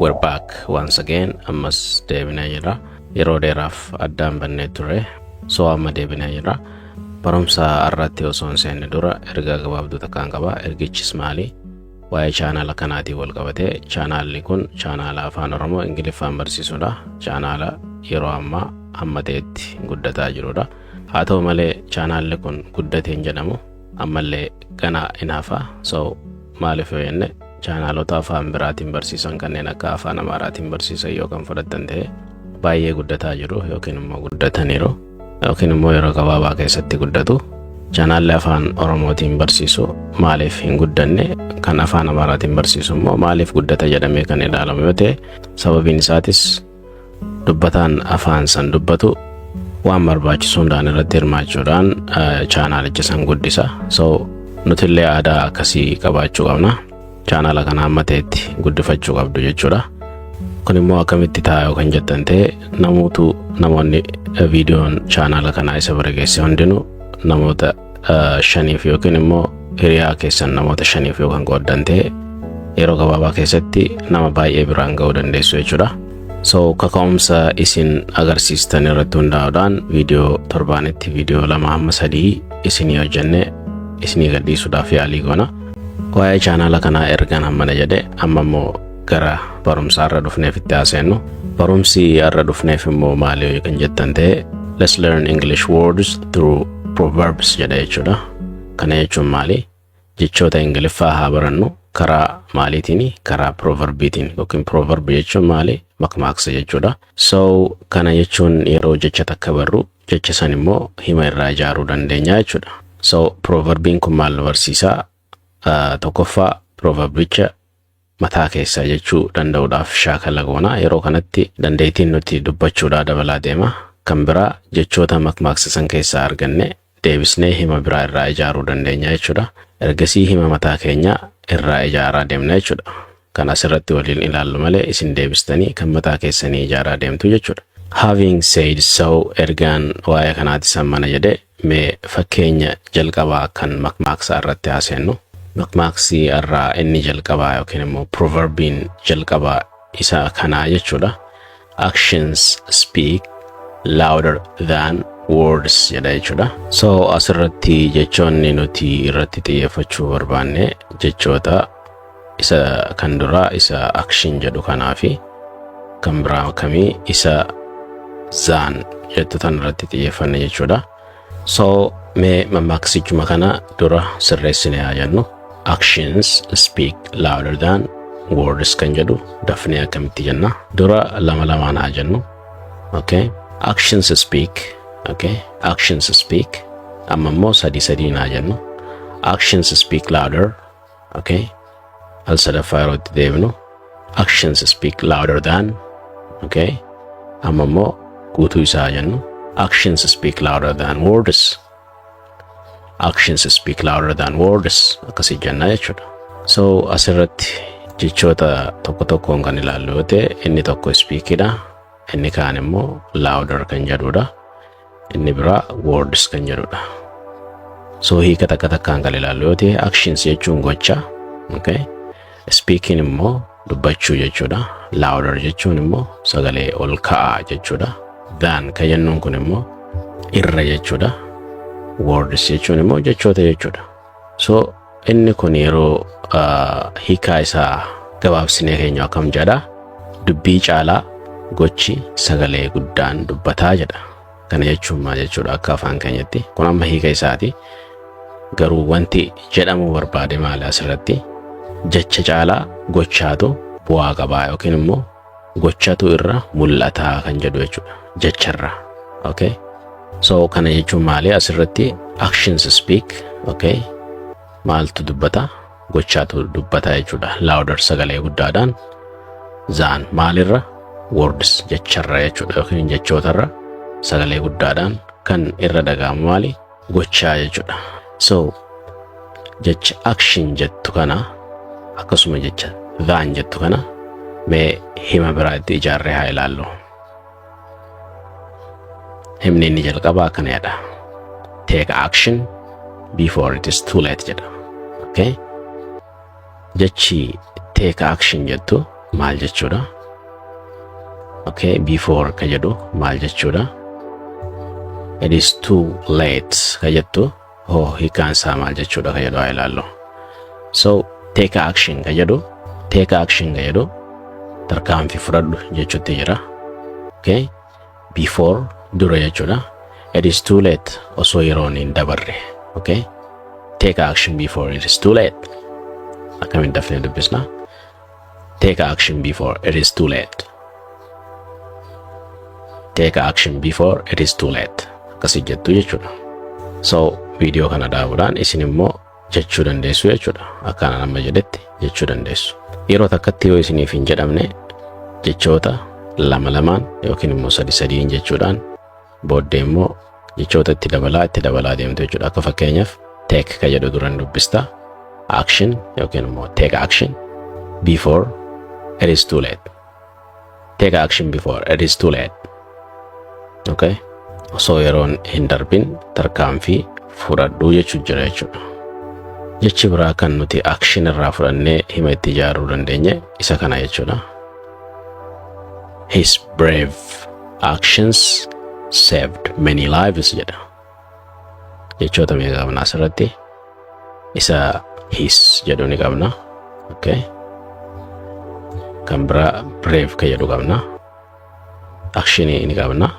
We're back once again. Ammas deebinee jira. Yeroo dheeraaf addaan bannee ture. So amma deebinee jira. Barumsa irratti osoo hin seenne dura ergaa gabaabduu takkaan qaba. Ergichis maali? Waa'ee chaanaala kanaatiin wal qabatee, chaanaalli kun chaanaala Afaan Oromoo Ingiliffaan barsiisudha. Chaanaala yeroo ammaa hamma ta'etti guddataa jirudha. Haa ta'u malee, chaanaalli kun guddatee hin jedhamu, ammallee ganaa in hafa. So maaliif yoo jenne, chaanaalota afaan biraatiin barsiisan, kanneen akka Afaan Amaaraatiin barsiisan yoo kan fudhattan ta'e, baay'ee guddataa jiru yookiin immoo guddataniiru yookiin immoo yeroo gabaabaa keessatti guddatu. Chaanaalli Afaan Oromootiin barsiisu maaliif hin guddanne, kan Afaan Amaaraatiin barsiisu immoo maaliif guddata jedhamee kan ilaalamu yoo ta'e, sababiin isaatis dubbataan afaan san dubbatu waan barbaachisu hundaan irratti hirmaachuudhaan chaanaalicha san guddisa. So nutillee aadaa akkasii qabaachuu qabna. Chaanaala kana hamma ta'etti guddifachuu qabdu jechuudha. Kun immoo akkamitti ta'a yoo kan jettan ta'e, namoota namoonni viidiyoon chaanaala kanaa isa bira geesse hundinuu namoota shaniif yookiin immoo hiriyaa keessan namoota shaniif yoo kan qooddan ta'e, yeroo gabaabaa keessatti nama baay'ee biraan ga'uu dandeessu jechuudha. So kaka'umsa isin agarsiistan irratti hundaa'uudhaan viidiyoo torbaanitti viidiyoo lama hamma sadii isinii hojjenne isinii gadhiisuudhaaf yaalii goona. Waa'ee chaanaala kanaa ergan hammana jedhe, amma immoo gara barumsaa irra dhufneef itti haaseennu. Barumsi irra dhufneef immoo maali kan jettan ta'e, "Let's learn English words through proverbs" jedha jechuudha. Kana jechuun maali? Jechoota Ingiliffaa haa barannu. Karaa maaliitiin? Karaa proverbiitiin. Yookiin proverb jechuun maali? Makmaaksa jechuudha. So kana jechuun yeroo jecha takka barru, jecha san immoo hima irraa ijaaruu dandeenya jechuudha. So proverbiin kun maal nu barsiisaa? Tokkoffaa, proverbicha mataa keessaa jechuu danda'uudhaaf shaakala goona. Yeroo kanatti dandeettiin nuti dubbachuudhaa dabalaa deema. Kan biraa, jechoota makmaaksa san keessaa arganne deebisnee hima biraa irraa ijaaruu dandeenya jechuudha. Ergasii hima mataa keenya irraa ijaaraa deemna jechuudha. Kan asirratti waliin ilaallu malee, isin deebistanii kan mataa keessanii ijaaraa deemtu jechuudha. Having said so, ergaan waa'ee kanaati sammana jedhe, mee fakkeenya jalqabaa kan makmaaksaa irratti haaseennu. Makmaaksi irraa inni jalqabaa yookiin immoo proverbiin jalqabaa isa kanaa jechuudha. "Actions speak louder than words" jedha jechuudha. So asirratti jechoonni nuti irratti xiyyeeffachuu barbaanne jechoota isa kan duraa isa "action" jedhu kanaa fi kan biraa kamii, isa "than" jettu tan irratti xiyyeeffanne jechuudha. So mee mammaaksichuma kana dura sirreessine haa jennu. "Actions speak louder than words" kan jedhu dafnee akkamitti jenna? Dura lama lamaan haa jennu. Okay. Actions speak. Okay. Actions speak. Amma immoo sadii sadiin haa jennu. Actions speak louder. Okay. Al sadaffaa yeroo itti deebinu, actions speak louder than. Okay. Amma immoo guutuu isaa jennu. Actions speak louder than words. Actions speak louder than words, akkasii jenna jechuudha. So asirratti jechoota tokko tokkoon kan ilaallu yoo ta'e, inni tokko "speakidha". Inni kaan immoo "louder" kan jedhudha. Inni biraa "words" kan jedhudha. So hiika takka takkaan kan ilaallu yoo ta'e, "actions" jechuun gocha. Okay. "Speaking" immoo dubbachuu jechuudha. "Louder" jechuun immoo sagalee ol ka'aa jechuudha. "Than" kan jennuun kun immoo irra jechuudha. "Words" jechuun immoo jechoota jechuudha. So inni kun yeroo hiikaa isaa gabaabsinee keenya akkam jedha? Dubbii caalaa gochi sagalee guddaan dubbataa jedha. Kana jechuun maal jechuudha akka afaan keenyatti? Kun amma hiika isaati. Garuu wanti jedhamuu barbaade maali asirratti? Jecha caalaa gochaatu bu'aa qabaa yookiin immoo gochatu irra mul'ataa kan jedhu jechuudha. Jecharra. Okay? So kana jechuun maali asirratti? Actions speak. Okay? Maaltu dubbata? Gochaatu dubbata jechuudha. "Louder" sagalee guddaadhaan, "than" maalirra? "Words" jecharra jechuudha, yookiin jechootarra sagalee guddaadhaan kan irra dhaga'amu maali? Gochaa jechuudha. So jecha "action" jettu kana, akkasuma jecha "than" jettu kana, mee hima biraa itti ijaarree haa ilaallu. Himni inni jalqabaa akkana jedha. "Take action before it is too late" jedha. Okay? Jechi "take action" jettu maal jechuudha? Okay, before ka jedhu maal jechuudha? It is too late ka jettu hoo hiikaan isaa maal jechuudha ka jedhu haa ilaallu. So take action ka jedhu, take action ka jedhu tarkaanfii fudhadhu jechuutti jira. Okay, before dura jechuudha. It is too late, osoo yeroon hin dabarre. Okay, take action before it is too late. Akkamiin dafnee dubbisna? Take action before it is too late. Take action before it is too late. Akkasii jettu jechuudha. So viidiyoo kana dhaabuudhaan isin immoo jechuu dandeessu jechuudha. Akkana nama jedhetti jechuu dandeessu. Yeroo takkatti yoo isiniif hin jedhamne, jechoota lama lamaan yookiin immoo sadi sadiin jechuudhaan booddee immoo jechoota itti dabalaa itti dabalaa deemtu jechuudha. Akka fakkeenyaaf, take ka jedhu duran dubbista. Action yookiin immoo take action before it is too late. Take action before it is too late. Okay? Osoo yeroon hin darbin tarkaanfii fudhadhuu jechuu jira jechuudha. Jechi biraa kan nuti action irraa fudhannee hima itti ijaaruu dandeenye isa kana jechuudha. His brave actions saved many lives jedha. Jechoota meeqa qabna asirratti? Isa his jedhu ni qabna. Okay. Kan biraa brave ka jedhu qabna. Actionii ni qabna.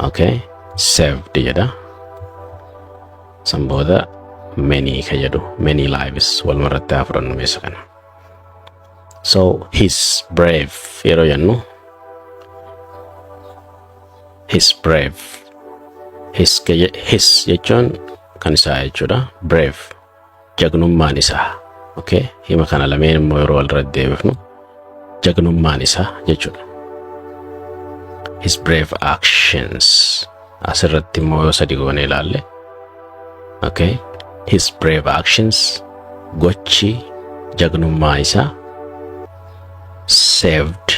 Okay. Saved jedha. San booda many ka jedhu, many lives, walumarratti haa fudhannu meessa kana. So his brave yeroo jennu, his brave, his, his jechuun kan isaa jechuudha. Brave, jagnummaan isaa. Okay, hima kana lameen immoo yeroo walirratti deebifnu jagnummaan isaa jechuudha. His brave actions asirratti immoo yoo sadi goone ilaalle, okay, his brave actions, gochi jagnummaa isaa, saved,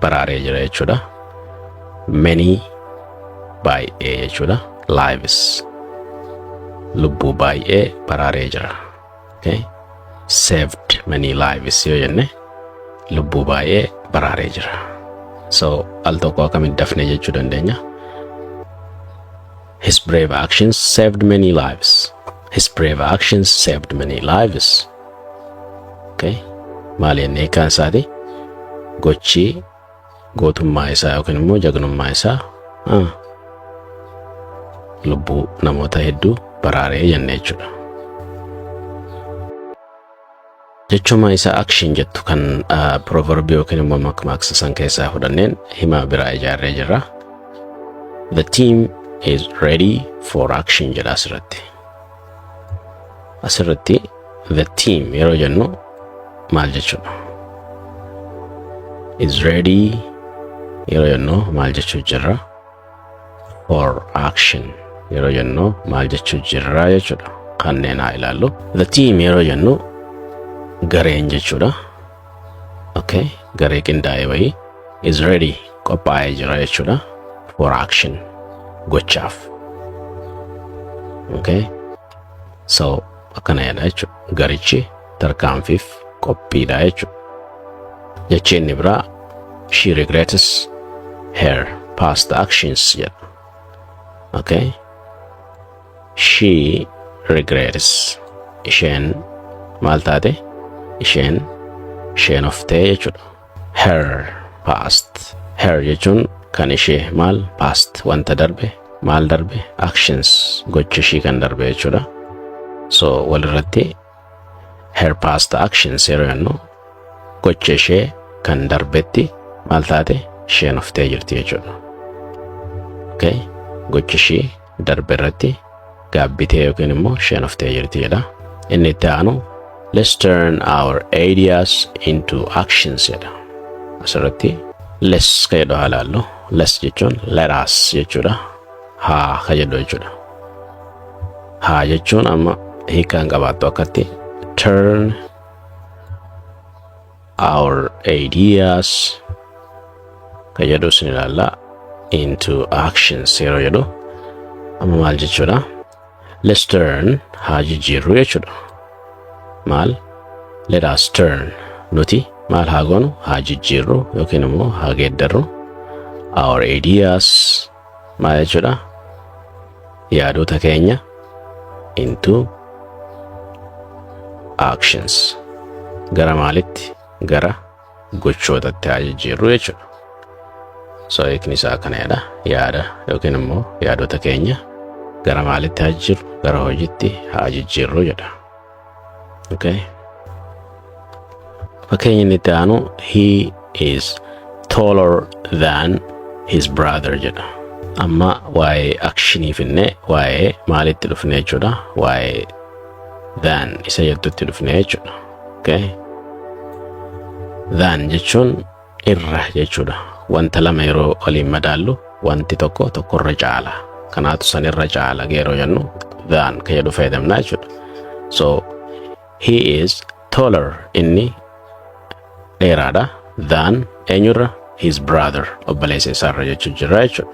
baraaree jira jechuudha. Many, baay'ee jechuudha. Lives, lubbuu baay'ee baraaree jira. Okay, saved many lives yoo jenne lubbuu baay'ee baraaree jira. So al tokko akkamitti dafne jechuu dandeenya? His brave actions saved many lives. His brave actions saved many lives. Okay, maal jennee hiikkaan isaati? Gochi gootummaa isaa yookiin immoo jagnummaa isaa lubbuu namoota hedduu baraaree jenne jechuudha. Jechuma isa action jettu kan proverb yookiin immoo makmaaksa san keessaa fudhanneen hima biraa ijaarree jirra. The team is ready for action jedha asirratti. Asirratti the team yeroo jennu maal jechuudha? Is ready yeroo jennu maal jechuu jirra? For action yeroo jennu maal jechuu jirra jechuudha. Kanneen haa ilaallu. The team yeroo jennu gareen jechuudha. Okay, garee qindaa'e wayii, is ready, qophaa'ee jira jechuudha. For action, gochaaf. Okay, so akkana jedha jechuudha. Garichi tarkaanfiif qophiidha jechuudha. Jechi inni biraa she regrets her past actions jedha. Okay, she regrets, isheen maal taate? Isheen sheenoftee jechuudha. Her past, her jechuun kan ishee, maal? Past, wanta darbe. Maal darbe? Actions, gocha ishii kan darbe jechuudha. So walirratti her past actions yeroo jennu gocha ishee kan darbetti maal taate? Sheenoftee jirti jechuudha. Okay, gocha ishii darbe irratti gaabbitee yookiin immoo sheenoftee jirti jedha. Inni itti aanu let's turn our ideas into actions jedha. Asirratti let's ka jedhu haa ilaallu. Let's jechuun let us jechuudha. Haa ka jedhu jechuudha. Haa jechuun amma hiikkaan qabaattu akkatti turn our ideas ka jedhu sin ilaalla. Into actions yeroo jedhu amma maal jechuudha? Let's turn, haa jijjiirru jechuudha. Maal? Let us turn, nuti maal haa goonu? Haa jijjiirru yookiin immoo haa geeddarru. Our ideas maal jechuudha? Yaadota keenya into actions, gara maalitti? Gara gochootatti haa jijjiirru jechuudha. So hiikni isaa kana jedha. Yaada yookiin immoo yaadota keenya gara maalitti haa jijjiirru? Gara hojiitti haa jijjiirru jedha. Okay. Fakkeenya inni itti aanu, "He is taller than his brother" jedha. Amma waa'ee actionii finne, waa'ee maalitti dhufne jechuudha? Waa'ee than isa jettutti dhufne jechuudha. Okay. Than jechuun irra jechuudha. Wanta lama yeroo waliin madaallu, wanti tokko tokkorra caala. Kanaatu san irra caala yeroo jennu than kan jedhu fayyadamna jechuudha. So he is taller, inni dheeraadha, than eenyurra? His brother, obboleessa isaarra jechuu jira jechuudha.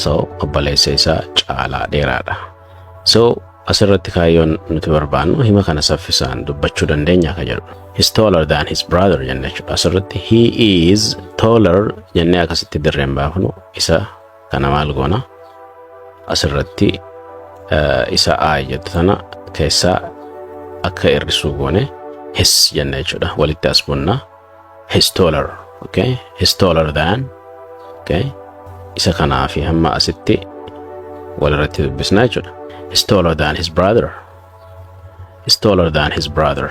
So obboleessa isaa caalaa dheeraadha. So asirratti kaayyoon nuti barbaannu hima kana saffisaan dubbachuu dandeenya ka jedhu. "He's taller than his brother" jenne jechuudha. Asirratti "he is taller" jennee akkasitti dirreen baafnu. Isa kana maal goona? Asirratti isa I jettu tana keessaa akka hir'isuu goone his jenne jechuudha. Walitti as bunna. He's taller. Okay. He's taller than. Okay. Isa kanaa fi hamma asitti walirratti dubbisna jechuudha. He's taller than his brother. He's taller than his brother.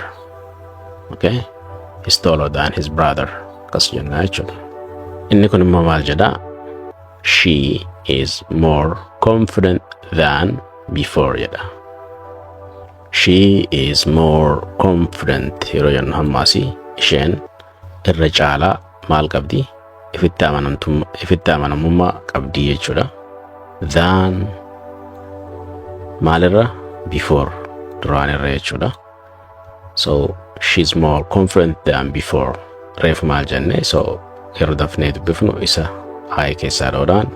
Okay. He's taller than his brother. Akkas jenna jechuudha. Inni kun immoo maal jedhaa? "She is more confident than before" jedha. "She is more confident" yeroo jennu, hammaasii isheen irra caalaa maal qabdi? Ifitti amanamummaa qabdi jechuudha. Than maalirra? Before, duraan irra jechuudha. So she's more confident than before. Reefu maal jenne? So yeroo dafnee dubbifnu isa I keessaa dhoodhaan,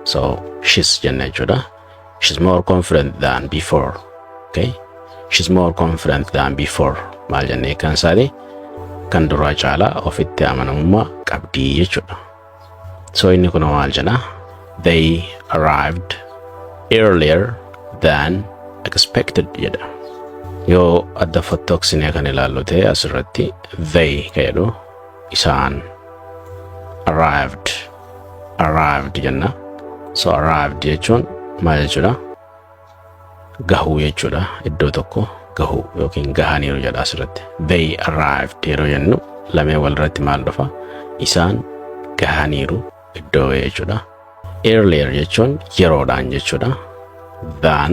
so she's jenne jechuudha. She's more confident than before. Okay? She's more confident than before. Maal jennee kan isaati? Kan duraa caalaa ofitti amanamummaa qabdii jechuudha. So inni kun maal jedha? "They arrived earlier than expected" jedha. Yoo adda fottoqsinee kan ilaallu ta'e, asirratti they ka jedhu isaan, arrived, arrived jenna. So arrived jechuun maal jechuudha? Gahuu jechuudha. Iddoo tokko gahuu yookiin gahaniiru jedha asirratti. They arrived yeroo jennu lameen walirratti maal dhufa? Isaan gahaniiru iddoo jechuudha. Earlier jechuun yeroodhaan jechuudha. Than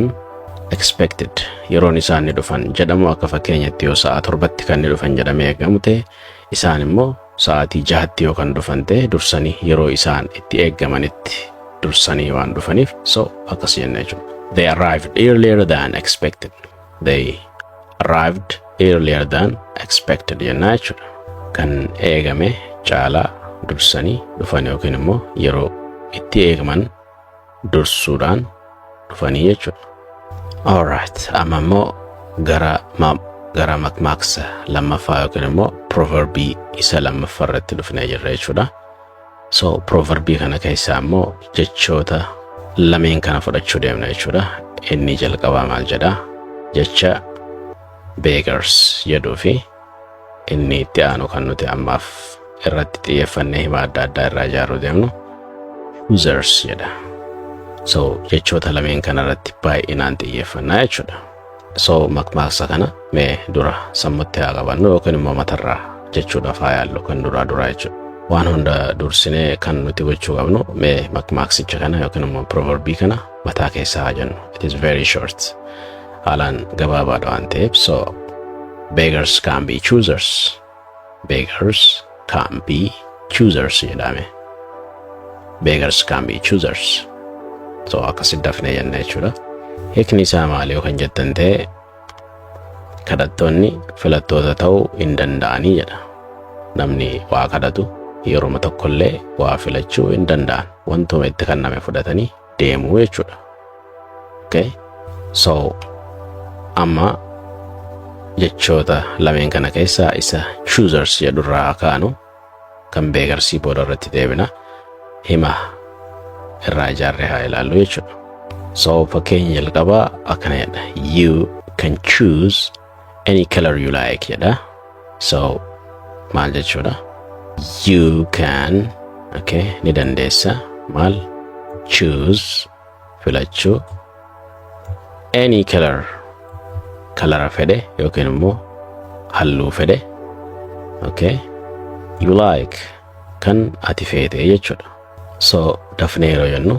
expected, yeroon isaan ni dhufan jedhamu, akka fakkeenyatti yoo sa'a 7tti kan ni dhufan jedhamee eegamu ta'e, isaan immoo sa'aatii 6tti yoo kan dhufan ta'e, dursanii yeroo isaan itti eeggamanitti dursanii waan dhufaniif, so akkas jenna jechuudha. They arrived earlier than expected. They arrived earlier than expected jenna jechuudha. Kan eegame caalaa dursanii dhufan yookiin immoo yeroo itti eegaman dursuudhaan dhufanii jechuudha. Alright, amma immoo gara makmaaksa lammaffaa yookiin immoo proverbii isa lammaffaa irratti dhufnee jirra jechuudha. So proverbii kana keessaa immoo jechoota lameen kana fudhachuu deemna jechuudha. Inni jalqabaa maal jedhaa? Jecha beggars jedhuu fi inni itti aanu kan nuti ammaaf irratti xiyyeeffannee hima adda addaa irraa ijaaruu deemnu choosers jedha. So jechoota lameen kana irratti baay'inaan xiyyeeffannaa jechuudha. So makmaaksa kana mee dura sammutti haa qabannu yookiin immoo matarraa jechuudhaaf haa yaallu kan duraa duraa jechuudha. Waan hunda dursinee kan nuti gochuu qabnu mee makmaaksicha kana yookiin immoo proverbii kana mataa keessaa haa jennu. It is very short. Haalaan gabaabaadha waan ta'eef, so beggars can be choosers. Beggars can be choosers jedhame. Beggars can be choosers. So akkasitti dafnee jenna jechuudha. Hiikni isaa maali yoo kan jettan ta'e, kadhattoonni filattoota ta'uu hin danda'anii jedha. Namni waa kadhatu yeruma tokkollee waa filachuu hin danda'an. Wantuma itti kenname fudhatanii deemuu jechuudha. Okay? So amma jechoota lameen kana keessaa isa choosers jedhurraa kaanu, kan beggarsii booda irratti deebina. Hima irraa ijaarree haa ilaallu jechuudha. So fakkeenya jalqabaa akkana jedha. "You can choose any color you like" jedha. So maal jechuudha? You can, okay, ni dandeessa, maal? Choose, filachuu, any color, color fedhe yookiin immoo halluu fedhe, okay, you like, kan ati feete jechuudha. So dafnee yeroo jennu,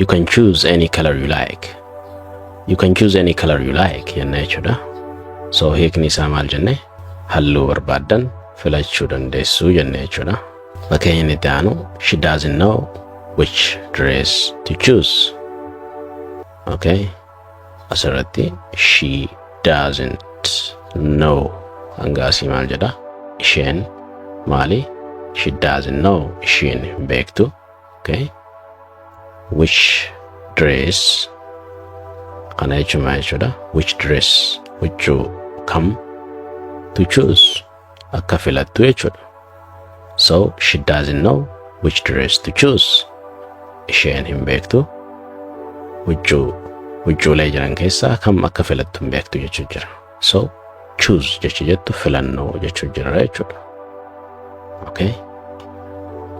"You can choose any color you like. You can choose any color you like" jenna jechuudha. So hiikni isaa maal jenne? Halluu barbaaddan filachuu dandeessuu jenne jechuudha. Fakkeenya inni itti aanu, "She doesn't know which dress to choose." Okay, asirratti "she doesn't know" hanga asii maal jedha? Isheen maali? She doesn't know, isheen hin beektu. Okay, which dress kana jechuun maal jechuudha? Which dress, huccuu kam, to choose, akka filattu jechuudha. So she doesn't know which dress to choose. Isheen hin beektu, huccuu huccuulee jiran keessaa kam akka filattu hin beektu jechuu jira. So choose jechi jettu filannoo jechuu jira jechuudha. Okay,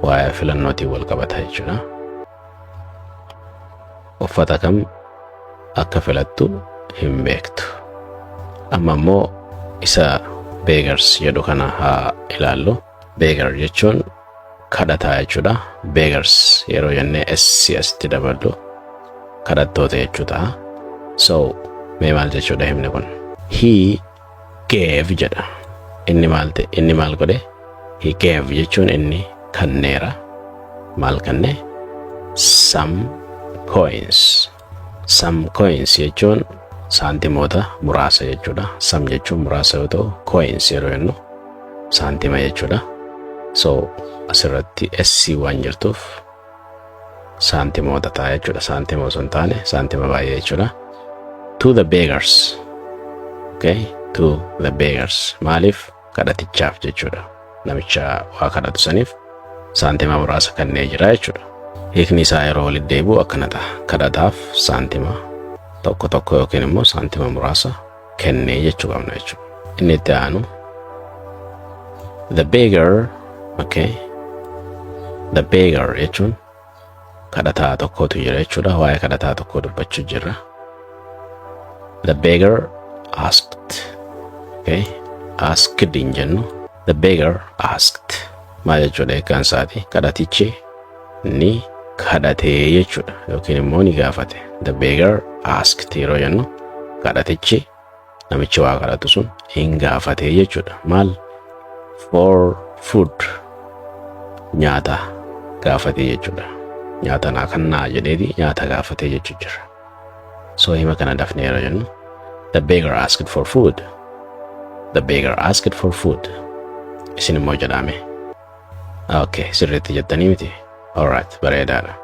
waa'ee filannootiin wal qabata jechuudha. Uffata kam akka filattu hin beektu. Amma immoo isa beggars jedhu kana haa ilaallu. Beggar jechuun kadhataa jechuudha. Beggars yeroo jennee s asitti daballu kadhattoota jechuu ta'a. So mee maal jechuudha himni kun? "He gave" jedha. Inni maal ta'e? Inni maal godhe? "He gave" jechuun inni kenneera. Maal kenne? Some coins. Some coins jechuun saantimoota muraasa jechuudha. Some jechuun muraasa yoo ta'u, coins yeroo jennu saantima jechuudha. So asirratti S waan jirtuuf saantimoota ta'a jechuudha. Saantima osoo hin taane saantima baay'ee jechuudha. To the beggars. Okay? To the beggars. Maaliif? Kadhatichaaf jechuudha. Namicha waa kadhatu saniif saantima muraasa kennee jira jechuudha. Hiikni isaa yeroo walitti deebi'u akkana ta'a. Kadhataaf saantima tokko tokko yookiin immoo saantima muraasa kennee jechuu qabna jechuudha. Inni itti aanu, the beggar, okay? The beggar jechuun kadhataa tokkotu jira jechuudha. Waa'ee kadhataa tokkoo dubbachuu jirra. The beggar asked, okay? Asked hin jennu. The beggar asked maal jechuudha hiikkaan isaati? Kadhatichi ni kadhatee jechuudha yookiin immoo ni gaafate. The beggar asked yeroo jennu kadhatichi, namichi waa kadhatu sun hin gaafatee jechuudha. Maal? For food, nyaata gaafatee jechuudha. Nyaata naa kennaa jedheeti nyaata gaafatee jechuu jira. So hima kana dafnee yeroo jennu, "The beggar asked for food. The beggar asked for food." Isin immoo jedhame. Okay, sirriitti jettanii miti? Alright, bareedaadha.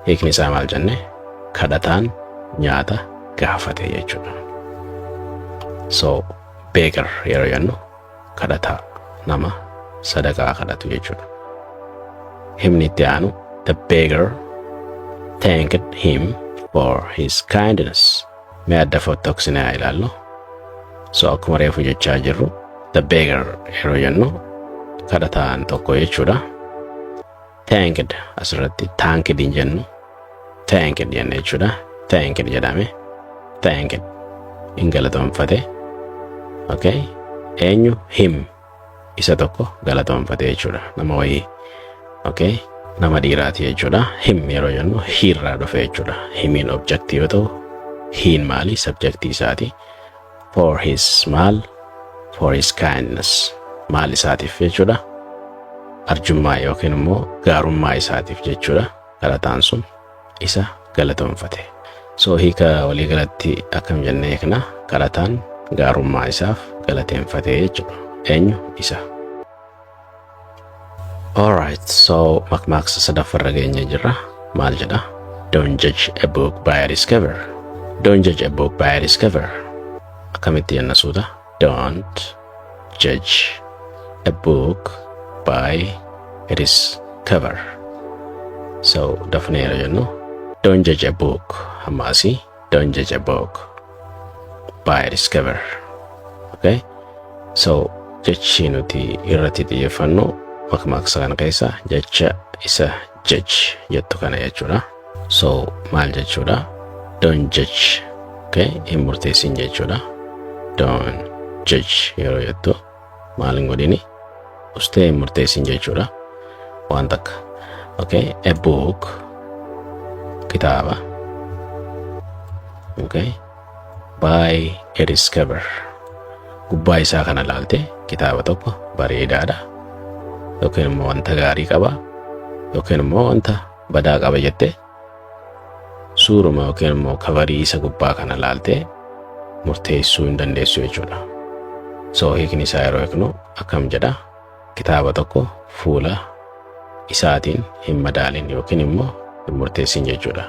Hiikni isaa maal jenne? Kadhataan nyaata gaafate jechuudha. So beggar yeroo jennu kadhataa, nama sadaqaa kadhatu jechuudha. Himni itti aanu, "The beggar thanked him for his kindness." Mee adda fottoksinee haa ilaallu. So akkuma reefu jechaa jirru, the beggar yeroo jennu kadhataan tokko jechuudha. Thanked, asirratti thanked hin jennu, thanked jenna jechuudha. Thanked jedhame, thanked, hin galatoonfate. Okay, eenyu? Him, isa tokko galatoonfate jechuudha, nama wayii. Okay, nama dhiiraati jechuudha. Him yeroo jennu he irraa dhufe jechuudha. Himiin objectii yoo ta'u, hein maali? Subjectii isaati. For his maal? For his kindness, maal isaatiif jechuudha? Arjummaa yookiin immoo gaarummaa isaatiif jechuudha. Kadhataan sun isa galatoonfate. So hiika waliigalatti akkam jennee hiikna? Kadhataan gaarummaa isaaf galateeffate jechuudha. Eenyu? Isa. Alright, so makmaaksa sadaffarra geenye jirra. Maal jedha? "Don't judge a book by its cover. Don't judge a book by its cover." Akkamitti jenna suuta? Don't judge a book by its cover. So dafnee yeroo jennu, "Don't judge a book," hamma asii, "don't judge a book by its cover." Okay, so jechi nuti irratti xiyyeeffannu makmaaksa kana keessa jecha isa "judge" jettu kana jechuudha. So maal jechuudha? "Don't judge," okay, hin murteessin jechuudha. "Don't judge" yeroo jettu maal hin godhini? Ustee hin murteessin jechuudha waan takka. Okay, "a book" kitaaba, okay, "by its cover" gubbaa isaa kana laalte kitaaba tokko bareedaadha yookiin immoo wanta gaarii qaba yookiin immoo wanta badaa qaba jette suuruma yookiin immoo coverii isa gubbaa kana laaltee murteessuu hin dandeessu jechuudha. So hiikni isaa yeroo hiiknu akkam jedha? Kitaaba tokko fuula isaatiin hin madaalin yookiin immoo hin murteessin jechuudha.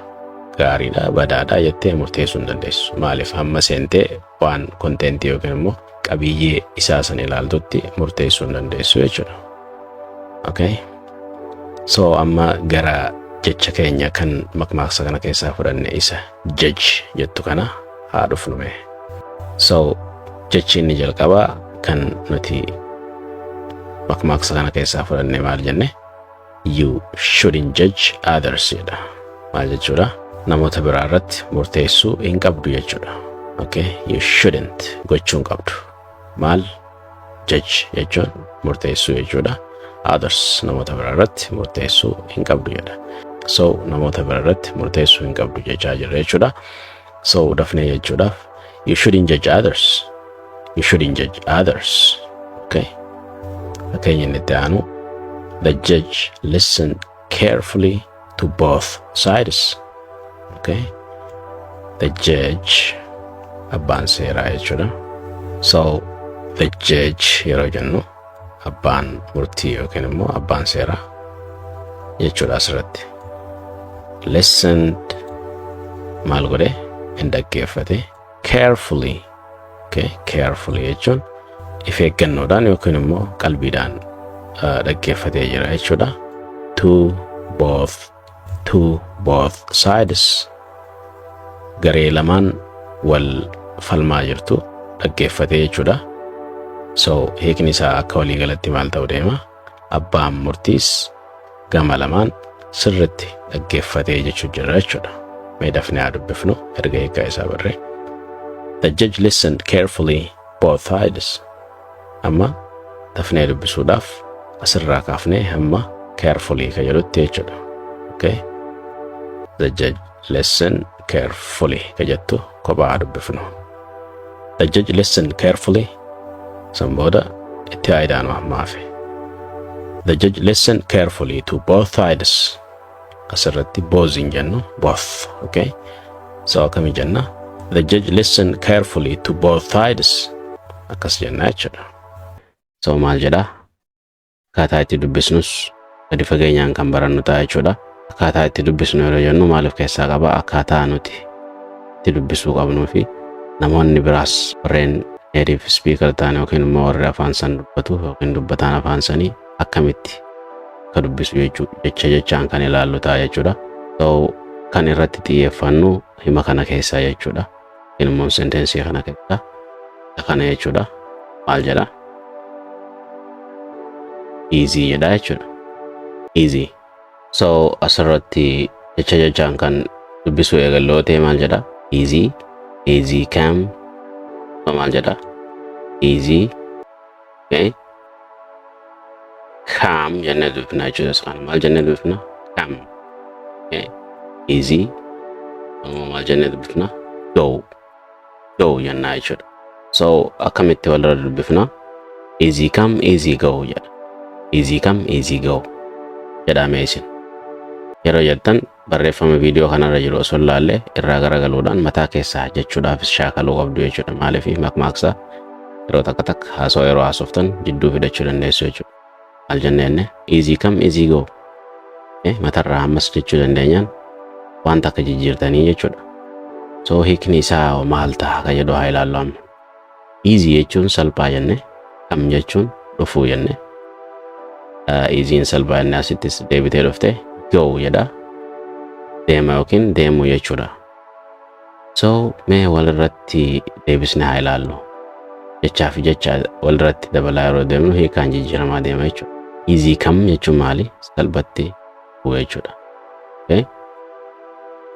Gaariidha, badaadha jettee murteessuu hin dandeessu. Maaliif? Hamma seentee waan contentii yookiin immoo qabiyyee isaa san ilaaltutti murteessuu hin dandeessu jechuudha. Okay? So amma gara jecha keenya kan makmaaksa kana keessaa fudhanne isa "judge" jettu kana haa dhufnu mee. So jechi inni jalqabaa kan nuti makmaaksa kana keessaa fudhanne maal jenne? "You shouldn't judge others" jedha. Maal jechuudha? Namoota biraa irratti murteessuu hin qabdu jechuudha. Okay? "You shouldn't" gochuu hin qabdu. Maal? "Judge" jechuun murteessuu jechuudha. "Others" namoota biraa irratti murteessuu hin qabdu jedha. So namoota biraa irratti murteessuu hin qabdu jechaa jirra jechuudha. So dafnee jechuudhaaf, "You shouldn't judge others. You shouldn't judge others." Okay? Fakkeenya inni itti aanu, "The judge listened carefully to both sides." Okay? "The judge" abbaan seeraa jechuudha. So "the judge" yeroo jennu abbaan murtii yookiin immoo abbaan seeraa jechuudha asirratti. "Listened" maal godhe? Hin dhaggeeffate. "Carefully." Okay? "Carefully" jechuun if eeggannoodhaan yookiin immoo qalbiidhaan dhaggeeffatee jira jechuudha. "To both sides" garee lamaan wal falmaa jirtu dhaggeeffatee jechuudha. So hiikni isaa akka waliigalatti maal ta'u deema? Abbaan murtiis gama lamaan sirritti dhaggeeffatee jechuu jira jechuudha. Mee dafnee haa dubbifnu erga hiikaa isaa barree. "The judge listened carefully both sides." Amma dafnee dubbisuudhaaf asirraa kaafnee hamma "carefully" ka jedhutti jechuudha. Okay? "The judge listened carefully" ka jettu kophaa haa dubbifnu. "The judge listened carefully." San booda itti haa idaanu hamma hafe. "The judge listened carefully to both sides." Asirratti "both" hin jennu, "both." Okay? So akkami jenna? "The judge listened carefully to both sides." Akkas jenna jechuudha. So maal jedhaa? Akkaataa itti dubbisnus gadi fageenyaan kan barannu ta'a jechuudha. Akkaataa itti dubbisnu yeroo jennu maal of keessaa qaba? Akkaataa nuti itti dubbisuu qabnuu fi namoonni biraas warreen native speaker ta'an yookiin immoo warri afaan san dubbatu yookiin dubbataan afaan sanii akkamitti akka dubbisu jechuu jecha jechaan kan ilaallu ta'a jechuudha. So kan irratti xiyyeeffannu hima kana keessaa jechuudha. Yookiin immoo sentencii kana keessaa kana jechuudha. Maal jedha? "Easy" jedha jechuudha. "Easy." So asirratti jecha jechaan kan dubbisuu eegalloo ta'e maal jedha? "Easy, easy come." So maal jedha? "Easy." Okay. "Come" jennee dubbifna jechuudha isa kana. Maal jennee dubbifna? "Come." Okay. "Easy." Maal jennee dubbifna? "Go." "Go" jennaa jechuudha. So akkamitti walirra dubbifna? "Easy come, easy go" jedha. "Easy come, easy go" jedhamee isin. Yeroo jettan barreeffama viidiyoo kanarra jiru osoo hin laalle irraa garagaluudhaan mataa keessaa jechuudhaafis shaakaluu qabdu jechuudha. Maaliif? Makmaaksa yeroo takka takka haasoo yeroo haasoftan jidduu fidachuu dandeessu jechuudha. Maal jennee? "Easy come, easy go." Matarraa ammas jechuu dandeenyaan waan takka jijjiirtanii jechuudha. So hiikni isaa maal ta'a ka jedhu haa ilaallu amma. "Easy" jechuun salphaa jenne, "come" jechuun dhufuu jenne. "Easy" salphaa jenne, asittis deebitee dhufte "go" jedha. Deema yookiin deemuu jechuudha. So mee walirratti deebisnee haa ilaallu. Jechaa fi jecha walirratti dabalaa yeroo deemnu hiikaan jijjiiramaa deema jechuudha. Easy come jechuun maali? Salphatti bu'u jechuudha. Okay?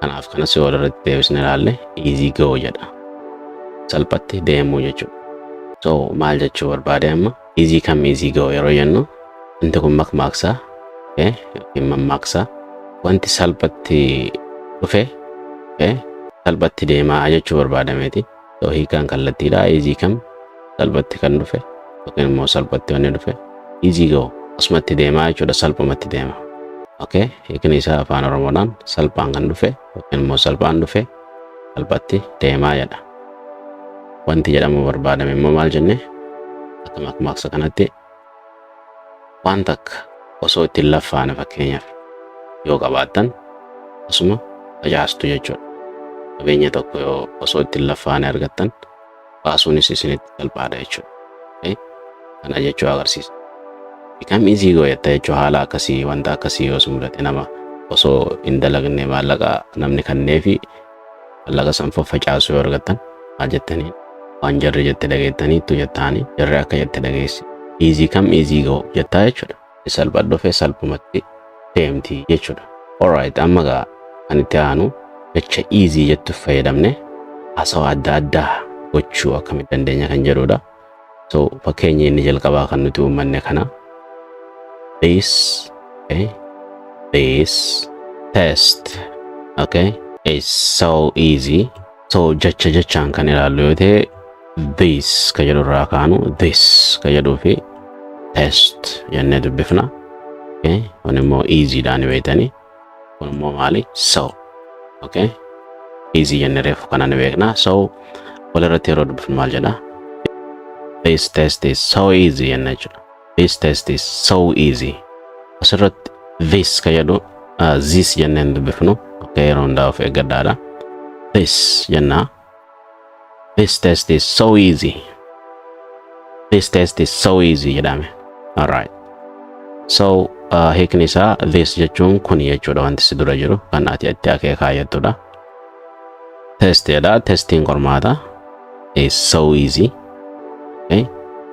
Kanaaf kanas yoo walirratti deebisnee ilaalle, easy go jedha. Salphatti deemuu jechuudha. So maal jechuu barbaade amma? Easy come, easy go yeroo jennu, wanti kun makmaaksa, okay? Yookiin mammaaksa, wanti salphatti dhufe, okay? Salphatti deemaa jechuu barbaadameeti. So hiikaan kallattiidha. Easy come, salphatti kan dhufe yookiin immoo salphatti wanni dhufe, easy go, asumatti deemaa jechuudha, salphumatti deema. Okay? Hiikni isaa afaan Oromoodhaan salphaan kan dhufe yookiin immoo salphaan dhufe salphatti deemaa jedha. Wanti jedhamuu barbaadame immoo maal jenne? Akka makmaaksa kanatti waan takka osoo ittiin laffaane, fakkeenyaaf, yoo qabaattan asuma facaastu jechuudha. Qabeenya tokko yoo osoo ittiin laffaane argattan, baasuunis isinitti salphaadha jechuudha. Okay? Kana jechuu agarsiisa. Become easy go jetta jechuu. Haala akkasii, wanta akkasii yoo si mudate, nama osoo hin dalagne maallaqa namni kenneefi maallaqa san faffacaasu yoo argattan, maal jettanii? Waan jarri jette dhageettaniittu jettaanii, jarri akka jette dhageessi. Easy come, easy go jettaa jechuudha. Salphaa dhufee salphumatti deemti jechuudha. Alright, amma gaa kan itti aanu jecha easy jettu fayyadamne haasawaa adda addaa gochuu akkamitti dandeenya kan jedhudha. So fakkeenya inni jalqabaa kan nuti uummanne kana: this, okay, this test, okay, is so easy. So jecha jechaan kan ilaallu yoo ta'e, this ka jedhu irraa kaanu, this ka jedhuu fi test jennee dubbifna. Okay, kun immoo easy dhaan beektanii, kun immoo maali? So okay, easy jennee reefu kana ni beekna. So walirratti yeroo dubbifnu maal jedha? This test is so easy jenna jechuudha. This test is so easy. Asirratti this ka jedhu this jenneen dubbifnu. Okay, yeroo hundaa of eeggadhaadha. This jennaa. This test is so easy. This test is so easy jedhame. Alright, so hiikni isaa this jechuun kun jechuudha, wanti si dura jiru kan ati itti akeekaa jettudha. Test jedha, testiin qormaata, is so easy, okay?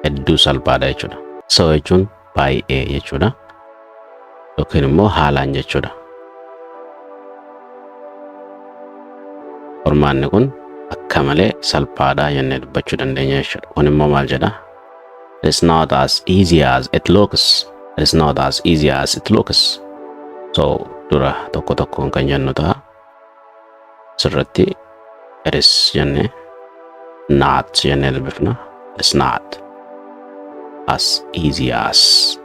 Hedduu salphaadha jechuudha. So jechuun baay'ee jechuudha yookiin immoo haalaan jechuudha. Qormaanni kun akka malee salphaadha jennee dubbachuu dandeenya jechuudha. Kun immoo maal jedha? It's not as easy as it looks. It's not as easy as it looks. So dura tokko tokkoon kan jennu ta'a. Sirratti it is jennee, not jennee dubbifna. It's not as easy as,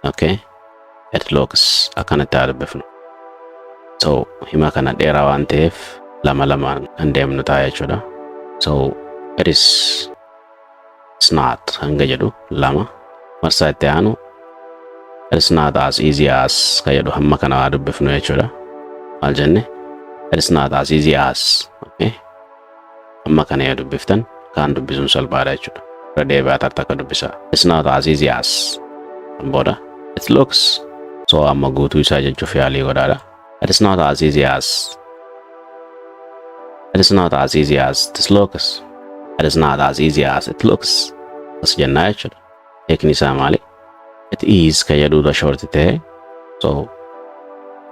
okay, it looks. Akkanatti haa dubbifnu. So hima kana dheeraa waan ta'eef lama lamaan kan deemnu ta'a jechuudha. So it is, it's not hanga jedhu lama. Marsaa itti aanu it's not as easy as ka jedhu hamma kana waa dubbifnu jechuudha. Maal jenne? It's not as easy as, okay. Hamma kana yoo dubbiftan kaan dubbisuun salphaadha jechuudha. Irra deebi'aa takka dubbisaa. It's not as easy as, kan booda it looks. So amma guutuu isaa jechuuf yaalii godhaadha. It is not as easy as. It is not as easy as it looks. It is not as easy as it looks. As jennaa jechuudha. Hiikni isaa maali? It is ka jedhuudha short ta'e. So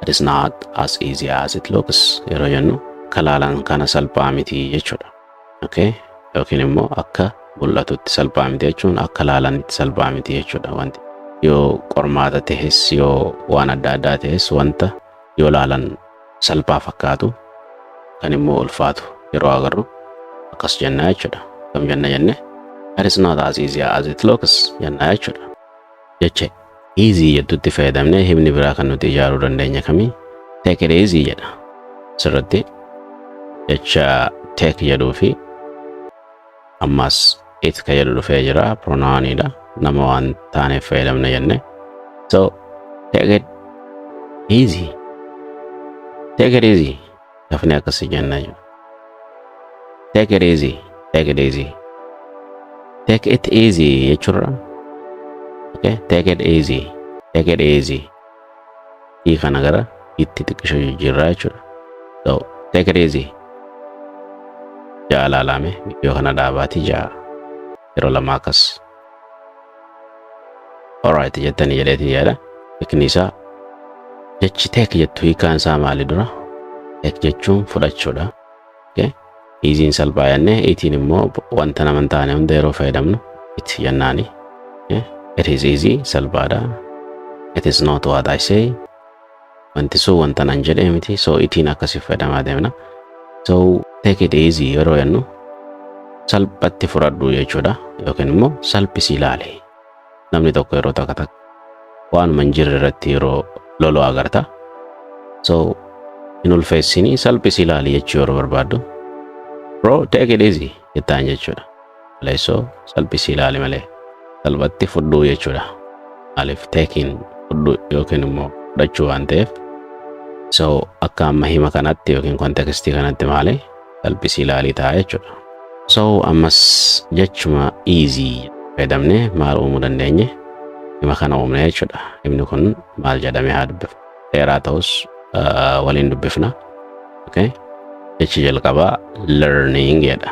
it is not as easy as it looks yeroo jennu, akka laalan kana salphaa miti jechuudha. Okay? Yookiin immoo akka mul'atutti salphaa miti jechuun akka laalanitti salphaa miti jechuudha wanti. Yoo qormaata ta'es, yoo waan adda addaa ta'es, wanta yoo laalan salphaa fakkaatu kan immoo ulfaatu yeroo agarru akkas jennaa jechuudha. Kam jenna jenne? It is not as easy as it looks jennaa jechuudha. Jecha easy jettutti fayyadamnee himni biraa kan nuti ijaaruu dandeenya kamii? Take it easy jedha. Asirratti jecha take jedhuu fi ammas it ka jedhu dhufee jira, pronounidha. Nama waan taaneef fayyadamne jenne. So take it easy. Take it easy. Dafnee akkasii jenna jechuudha. Take it easy. Take it easy. Take it easy jechuudha. Okay, take it easy. Take it easy. Hii kana gara Itti xiqqisho jijjiirraa jechuudha. So "take it easy". Ja'a ilaalame, viidiyoo kana dhaabaatii ja'a yeroo lama akkas. Alright, jettanii jedheetii yaada. Hiikni isaa, jechi "take" jettu hiikaan isaa maali dura? "Take" jechuun fudhachuudha. Okay? "Easy" salphaa jennee, "it" immoo wanta nama hin taane hunda yeroo fayyadamnu "it" jennaani. Okay? "It is easy", salphaadha. "It is not what I say." Wanti sun wanta nan jedhee miti. So "it" akkasii fayyadamaa deemna. So "take it easy" yeroo jennu salphatti fudhadhu jechuudha. Yookiin immoo salphisii ilaali. Namni tokko yeroo takka takka waanuma hin jirre irratti yeroo lolu agarta. So hin ulfeessinii, salphisii ilaali jechuu yeroo barbaaddu, "Bro, take it easy" jettaan jechuudha. Maleessoo salphisii ilaali malee salphatti fudhuu jechuudha. Maaliif? "Take" fudhuu yookiin immoo fudhachuu waan ta'eef. So akka amma hima kanatti yookiin contextii kanatti maali? Salphisii ilaalii ta'a jechuudha. So ammas jechuma "easy" fayyadamnee maal uumuu dandeenye? Hima kana uumne jechuudha. Himni kun maal jedhamee haa dubbifnu? Dheeraa ta'us waliin dubbifna. Okay? Jechi jalqabaa "learning" jedha.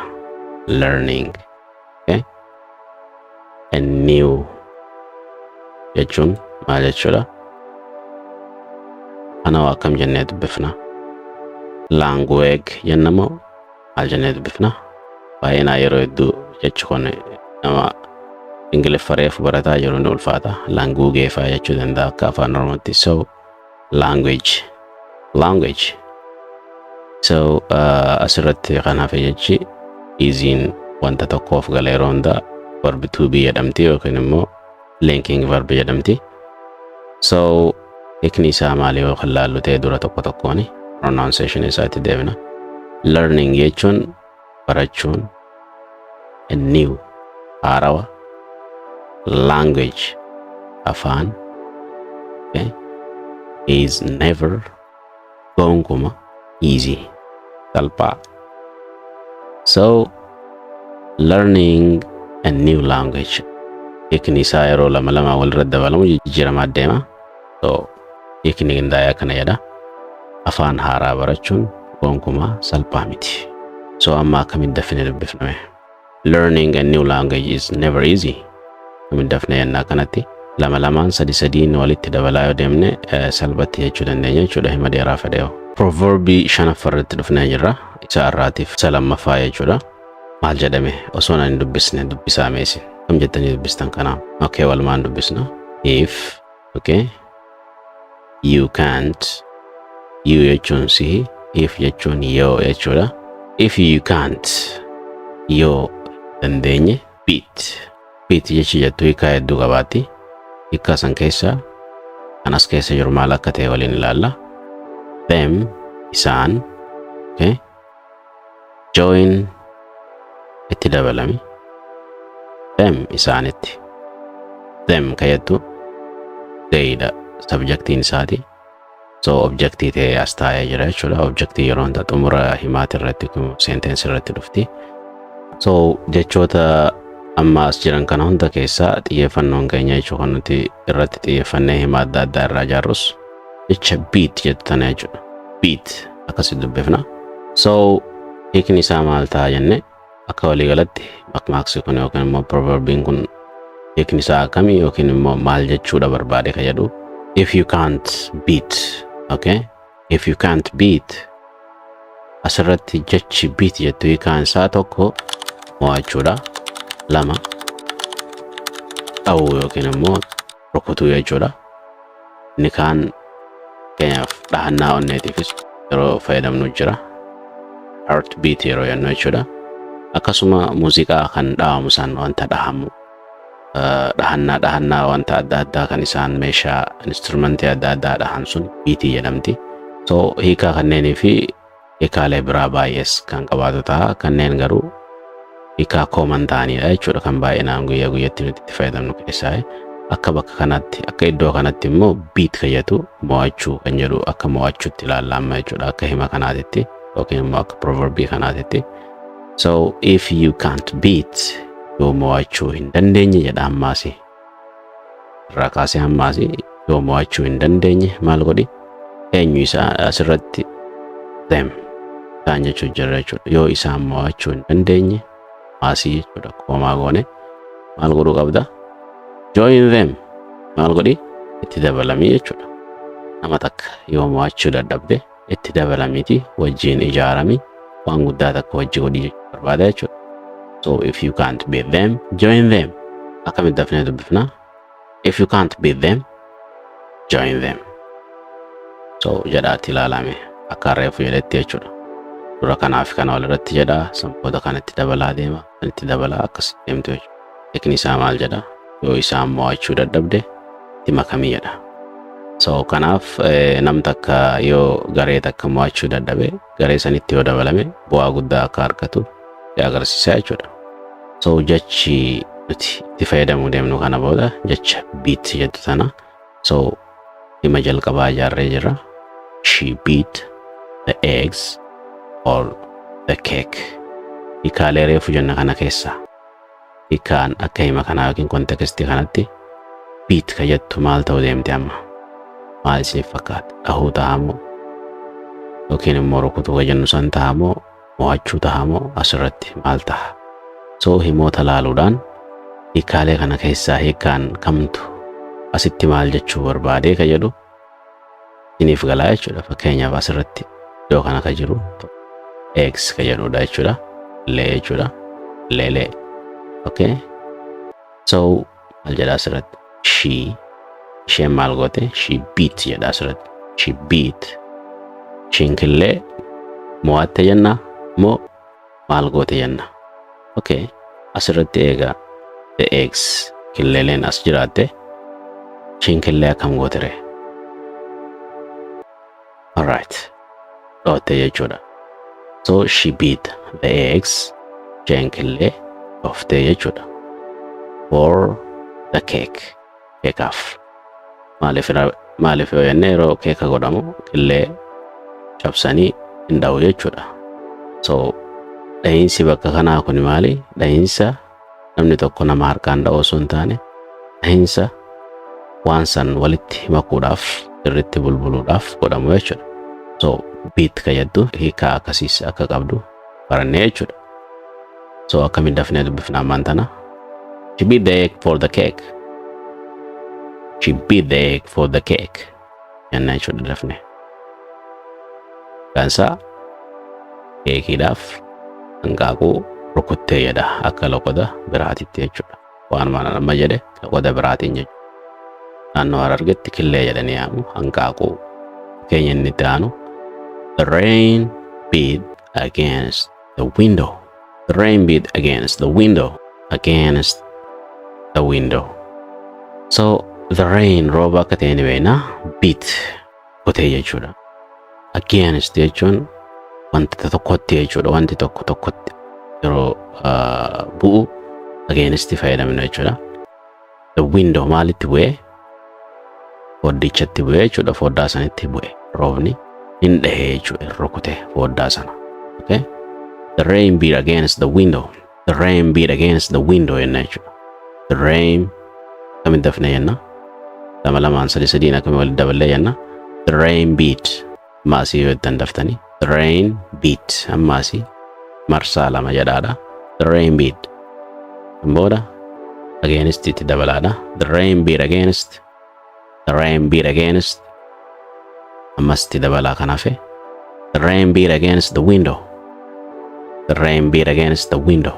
"Learning". Okay? "A new" jechuun maal jechuudha? Kana akkam jennee dubbifna? "Language" jenna moo maal jennee dubbifna? Baay'inaa yeroo hedduu jechi kun nama Ingiliffa reefu barataa jiru ni ulfaata. "Language" faa jechuu danda'a akka afaan Oromootti. So "language", "language". So asirratti kan hafe jechi "easy" wanta tokkoof gala yeroo hundaa verb "to be" jedhamti yookiin immoo linking verb jedhamti. So hiikni isaa maali yoo kan laallu ta'e, dura tokko tokkoon pronunciation isaa itti deebina. "Learning" jechuun barachuun, "a new" haarawa, "language" afaan, okay, "is never" gonkumaa, "easy" salphaa. So "learning a new language" hiikni isaa yeroo lama lama walirra dabalamu jijjiiramaa deema. So hiikni qindaa'ee akkana jedha: afaan haaraa barachuun gonkumaa salphaa miti. So amma akkamitti dafnee dubbifname? "Learning a new language is never easy." Akkamitti dafnee jennaa? Kanatti lama lamaan, sadi sadiin walitti dabalaa yoo deemne salphatti jechuu dandeenya jechuudha, hima dheeraa fedheeyo. Proverbii shanaffaa irratti dhufnee jirra. Isa har'aatiif isa lammaffaa jechuudha. Maal jedhame? Osoo hin dubbisne dubbisaa meesin. Kam jettanii dubbistan kanaa? Okay, walumaan dubbisna. "If", okay, "you can't", "you" jechuun sihi, "if" jechuun yoo jechuudha. "If you can't", yoo dandeenye, "beat". "Beat" jechi jettu hiikaa hedduu qabaatti. Hiikaa san keessaa kan as keessa jiru maal akka ta'e waliin ilaalla. "Them" isaan, okay, "join" itti dabalami, "them" isaanitti. "Them" ka jettu "they" dha subjectiin isaati. So objectii ta'ee as taa'ee jira jechuudha. Objectii yeroo hunda xumura himaati irratti, sentence irratti dhufti. So jechoota amma as jiran kana hunda keessaa xiyyeeffannoon keenya jechuu kan nuti irratti xiyyeeffannee hima adda addaa irraa ijaarrus jecha "beat" jettu tana jechuudha. "Beat" akkasitti dubbifna. So hiikni isaa maal ta'a jenne? Akka waliigalatti makmaaksi kun yookiin immoo proverbiin kun hiikni isaa akkamii yookiin immoo maal jechuudha barbaade ka jedhu, "if you can't beat", okay, "if you can't beat", asirratti jechi "beat" jettu hiikaan isaa tokko mo'achuudha, lama dha'uu yookiin immoo rukutuu jechuudha. Inni kaan fakkeenyaaf dhahannaa onneetiifis yeroo fayyadamnu jira, "heart beat" yeroo jennu jechuudha. Akkasuma muuziqaa kan dhahamu san, wanta dhahamu, dhahannaa wanta adda addaa kan isaan meeshaa instrumentii adda addaa dhahan sun beatii jedhamti. So hiikaa kanneenii fi hiikaalee biraa baay'ees kan qabaatu ta'a. Kanneen garuu hiikaa common ta'anidha jechuudha, kan baay'inaan guyyaa guyyatti nuti itti fayyadamnu keessaa. Akka bakka kanatti, akka iddoo kanatti immoo "beat" kan jedhu mo'achuu kan jedhu, akka mo'achuutti ilaalla amma jechuudha, akka hima kanaatitti yookiin immoo akka proverbii kanaatitti. So "if you can't beat", yoo mo'achuu hin dandeenye jedha. Ammaasi irraa kaasee ammaasi yoo mo'achuu hin dandeenye maal godhi? Eenyu isaa asirratti? Them, isaan jechuu jirra jechuudha. Yoo isaan mo'achuu hin dandeenye maasii jechuudha. Comma goone maal godhuu qabda? Join them. Maal godhi? Itti dabalamii jechuudha. Nama takka yoo mo'achuu dadhabde itti dabalamiiti wajjin ijaarami, waan guddaa takka wajji godhi jechuu barbaada jechuudha. So if you can't beat them, join them. Akkamitti dafnee dubbifna? If you can't beat them, join them. So jedhaatti ilaalame akka reefu jedhetti jechuudha. Dura kanaaf kana walirratti jedha, sanboota kanatti dabalaa deema, kanatti dabalaa akkas deemtu jechuudha. Hiikni isaa maal jedha? Yoo isaan mo'achuu dadhabde itti makamii jedha. So kanaaf nam takka yoo garee takka mo'achuu dadhabe garee sanitti yoo dabalame bu'aa guddaa akka argatu agarsiisa jechuudha. So jechi nuti itti fayyadamuu deemnu kana booda jecha beat jettu tana. So hima jalqabaa ijaarree jira. She beat the eggs for the cake. Hiikaalee reefu jenna kana keessaa hiikaan akka hima kanaa yookiin contextii kanatti beat ka jettu maal ta'uu deemte amma? Maal isiniif fakkaata? Dhahuu tahamoo yookiin immoo rukutuu ka jennu san tahamoo, mo'achuu tahamoo, asirratti maal taha? So himoota laaluudhaan hiikaalee kana keessaa hiikaan kamtu asitti maal jechuu barbaadee ka jedhu isiniif galaa jechuudha. Fakkeenyaaf, asirratti iddoo kana ka jiru eggs ka jedhudha jechuudha. Lee jechuudha. Leelee. Okay. So maal jedha asirratti? She, isheen maal goote? She beat jedha asirratti. She beat. Isheen killee mo'atte jenna moo maal goote jenna? Okay. Asirratti egaa the eggs, killeeleen as jiraatte, isheen killee akkam goote ree? Alright. Dhootte jechuudha. So she beat the eggs. Isheen killee dhooftee jechuudha. For the cake. Keekaaf. Maaliif yoo jenne, yeroo keeka godhamu killee cabsanii hin dha'u jechuudha. So dhahiinsi bakka kanaa kun maali? Dhahiinsa namni tokko nama harkaan dha'u osoo hin taane, dhahiinsa waan san walitti makuudhaaf, sirriitti bulbuluudhaaf godhamu jechuudha. So beat ka jettu hiikaa akkasiis akka qabdu barannee jechuudha. So akkamiin dafnee dubbifna ammaan tana? She beat the egg for the cake. She beat the egg for the cake. Jenna jechuudha dafnee. Gansaa keekiidhaaf hanqaaquu rukuttee jedha akka loqoda biraatitti jechuudha. Waan mana amma jedhe loqoda biraatiin jechuudha. Naannoo Harargetti killee jedhanii yaamu hanqaaquu. Keenya inni itti aanu, the rain beat against the window. The rain beat against the window. Against the window. So the rain, rooba akka ta'e ni beekna. Beat, kutee jechuudha. Against jechuun wanta tokkotti jechuudha. Wanti tokko tokkotti yeroo bu'u against fayyadamna jechuudha. The window maalitti bu'ee? Foddichatti bu'ee jechuudha. Foddaa sanitti bu'e. Roobni hin dhahee jechuudha. Hin rukute foddaa sana. Okay? The rain beat against the window. The rain beat against the window jenna jechuudha. The rain kamitti dafne jenna? Lama lamaan, sadi sadiin akkami walitti daballee jenna? The rain beat, amma asii yoo ittan daftanii, the rain beat, amma asii marsaa lama jedhaadha. The rain beat. Booda against itti dabalaadha. The rain beat against. The rain beat against. Ammas itti dabalaa kan hafe. The rain beat against the window. The rain beat against the window.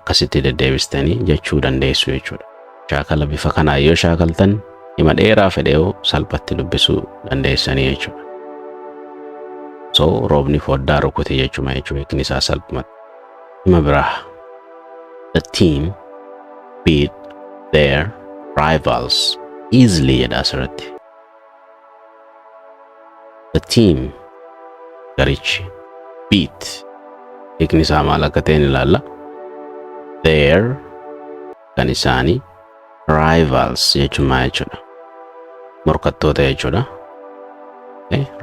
Akkasitti deddeebistanii jechuu dandeessu jechuudha. Shaakala bifa kanaa yoo shaakaltan hima dheeraa fedhee'oo salphatti dubbisuu dandeessanii jechuudha. So roobni foddaa rukute jechuma jechuudha, hiikni isaa salphumatti. Hima biraa. The team beat their rivals easily jedha asirratti. The team, garichi, beat, hiikni isaa maal akka ta'e ni ilaalla. Their, kan isaanii, rivals jechuun maal jechuudha? Morkattoota jechuudha.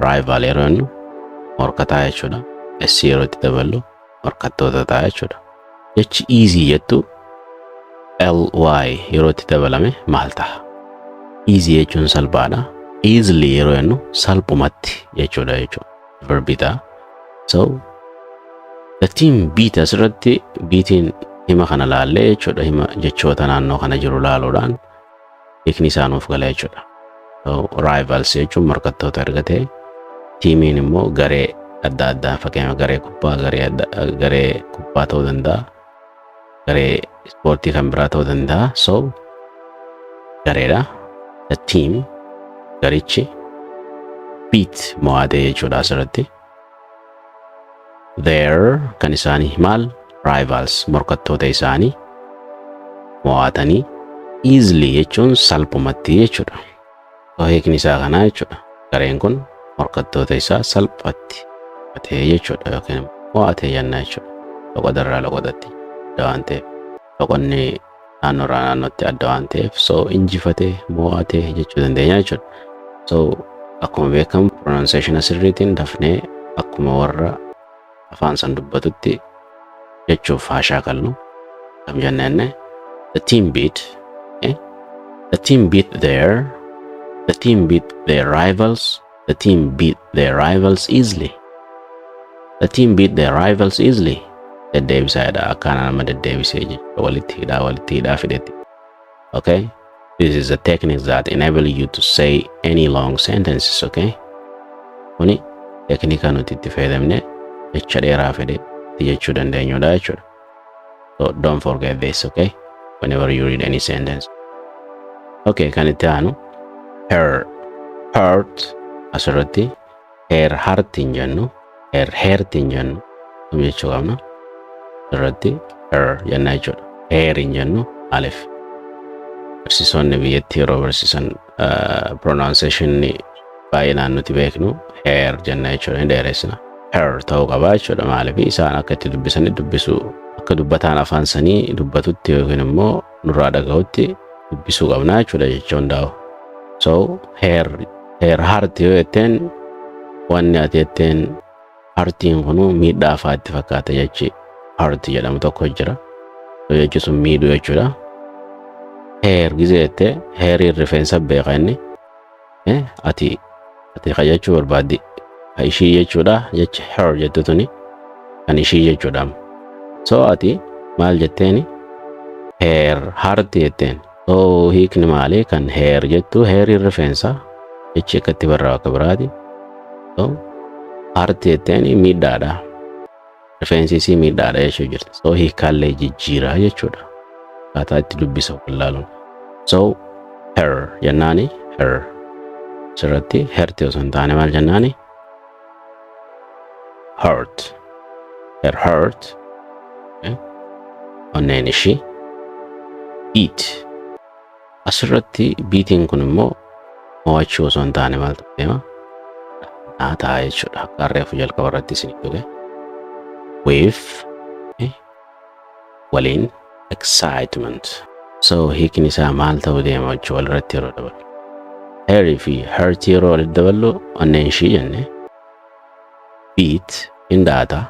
Rival yeroo jennu morkataa jechuudha. S yeroo itti daballu morkattoota ta'a jechuudha. Jechi easy jettu ly yeroo itti dabalame maal ta'a? Easy jechuun salphaadha. Easily yeroo jennu salphumatti jechuudha. Verbii ta'a. So the team beat, asirratti beatiin hima kana laallee jechuudha, hima jechoota naannoo kana jiru laaluudhaan hiikni isaa nuuf gala jechuudha. So rivals jechuun morkattoota erga ta'e, teamiin immoo garee adda addaa, fakkeenyaaf garee kubbaa, garee kubbaa ta'uu danda'a, garee ispoortii kan biraa ta'uu danda'a. So gareedha. The team, garichi, beat, mo'atee jechuudha asirratti. Their, kan isaanii, maal? Rivals, morkattoota isaanii mo'atanii. Easily jechuun salphumatti jechuudha. So hiikni isaa kanaa jechuudha. Gareen kun morkattoota isaa salphatti mo'atee jechuudha yookiin mo'atee jenna jechuudha. Loqodarraa loqodatti adda waan ta'eef, loqonni naannoorraa naannootti adda waan ta'eef, so injifatee, mo'atee jechuu dandeenya jechuudha. So akkuma beekamu pronunciation sirriitiin dafnee akkuma warra afaan san dubbatutti jechuuf haa shaakallu. Kam jennenne? The team beat, okay? The team beat their rivals. The team beat their rivals easily. The team beat their rivals easily. Deddeebisaadha, akkaana nama deddeebisee jechuudha, walitti hidhaa, walitti hidhaa fidetti. Okay, this is a technique that enable you to say any long sentences. Okay, kuni teknika nuti itti fayyadamne jecha dheeraa fedhe itti jechuu dandeenyudha jechuudha. So don't forget this, okay, whenever you read any sentence. Okay, kan itti aanu her heart. Asirratti her heart hin jennu, her heart hin jennu. Kam jechuu qabna? Asirratti her jenna jechuudha. Her hin jennu. Maaliif? Barsiisonni biyyattii yeroo barsiisan pronunciation baay'inaan nuti beeknu hair jenna jechuudha, ni dheeressina. Her ta'uu qaba jechuudha. Maaliif? Isaan akka itti dubbisanii dubbisu, akka dubbataan afaan sanii dubbatutti yookiin immoo nurraa dhaga'utti dubbisuu qabna jechuudha jecha hundaa'u. So her, her heart yoo jetteen, wanni ati jetteen heartiin kunu miidhaa afaa itti fakkaata. Jechi heart jedhamu tokko jira. So jechi sun miidhuu jechuudha. Hair gizee jettee, hairiin rifeensa beeka inni. Ati ka jechuu barbaaddi ka ishii jechuudha. Jechi her jettu tuni kan ishii jechuudha. So ati maal jetteeni? Her heart jetteen. So hiikni maali kan hair jettu? Hairiin rifeensa, jechi akkatti barraa akka biraati. So heart jetteen miidhaadha. Rifeensi isii miidhaadha jechuu jirti. So hiikkaallee jijjiiraa jechuudha. Akkaataa itti dubbisa wallaaluun. So her jennaani, her asirratti herti osoo hin taane maal jennaani? Heart. Her heart, okay. Onneen ishii. Beat, asirratti beatiin kun immoo mo'achuu osoo hin taane maal ta'u deema? Naa ta'a jechuudha. Akka reefu jalqaba irratti isin tuqe. With, okay, waliin, excitement. So hiikni isaa maal ta'uu deema jechuu walirratti yeroo dabalu? Herii fi heart yeroo walitti daballu onneen ishii jenne. Beat, hin dhaata.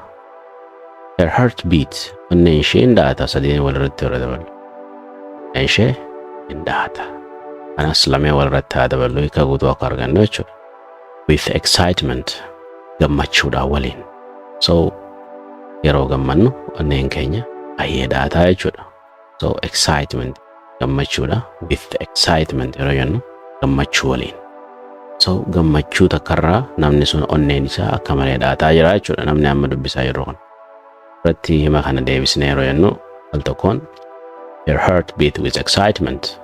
Her heart beat, onneen ishee hin dhaata. Sadeen walirratti yeroo daballu onneen ishee hin dhaata. Kanas lameen walirratti haa daballu hiika guutuu akka argannu jechuudha. With excitement, gammachuudhaan waliin. So yeroo gammannu onneen keenya baay'ee dhaataa jechuudha. So excitement gammachuudha. With excitement yeroo jennu gammachuu waliin. So gammachuu takkarraa namni sun onneen isaa akka malee dhaataa jira jechuudha, namni amma dubbisaa jiru kun. Irratti hima kana deebisnee yeroo jennu al tokkoon, her heart beat with excitement.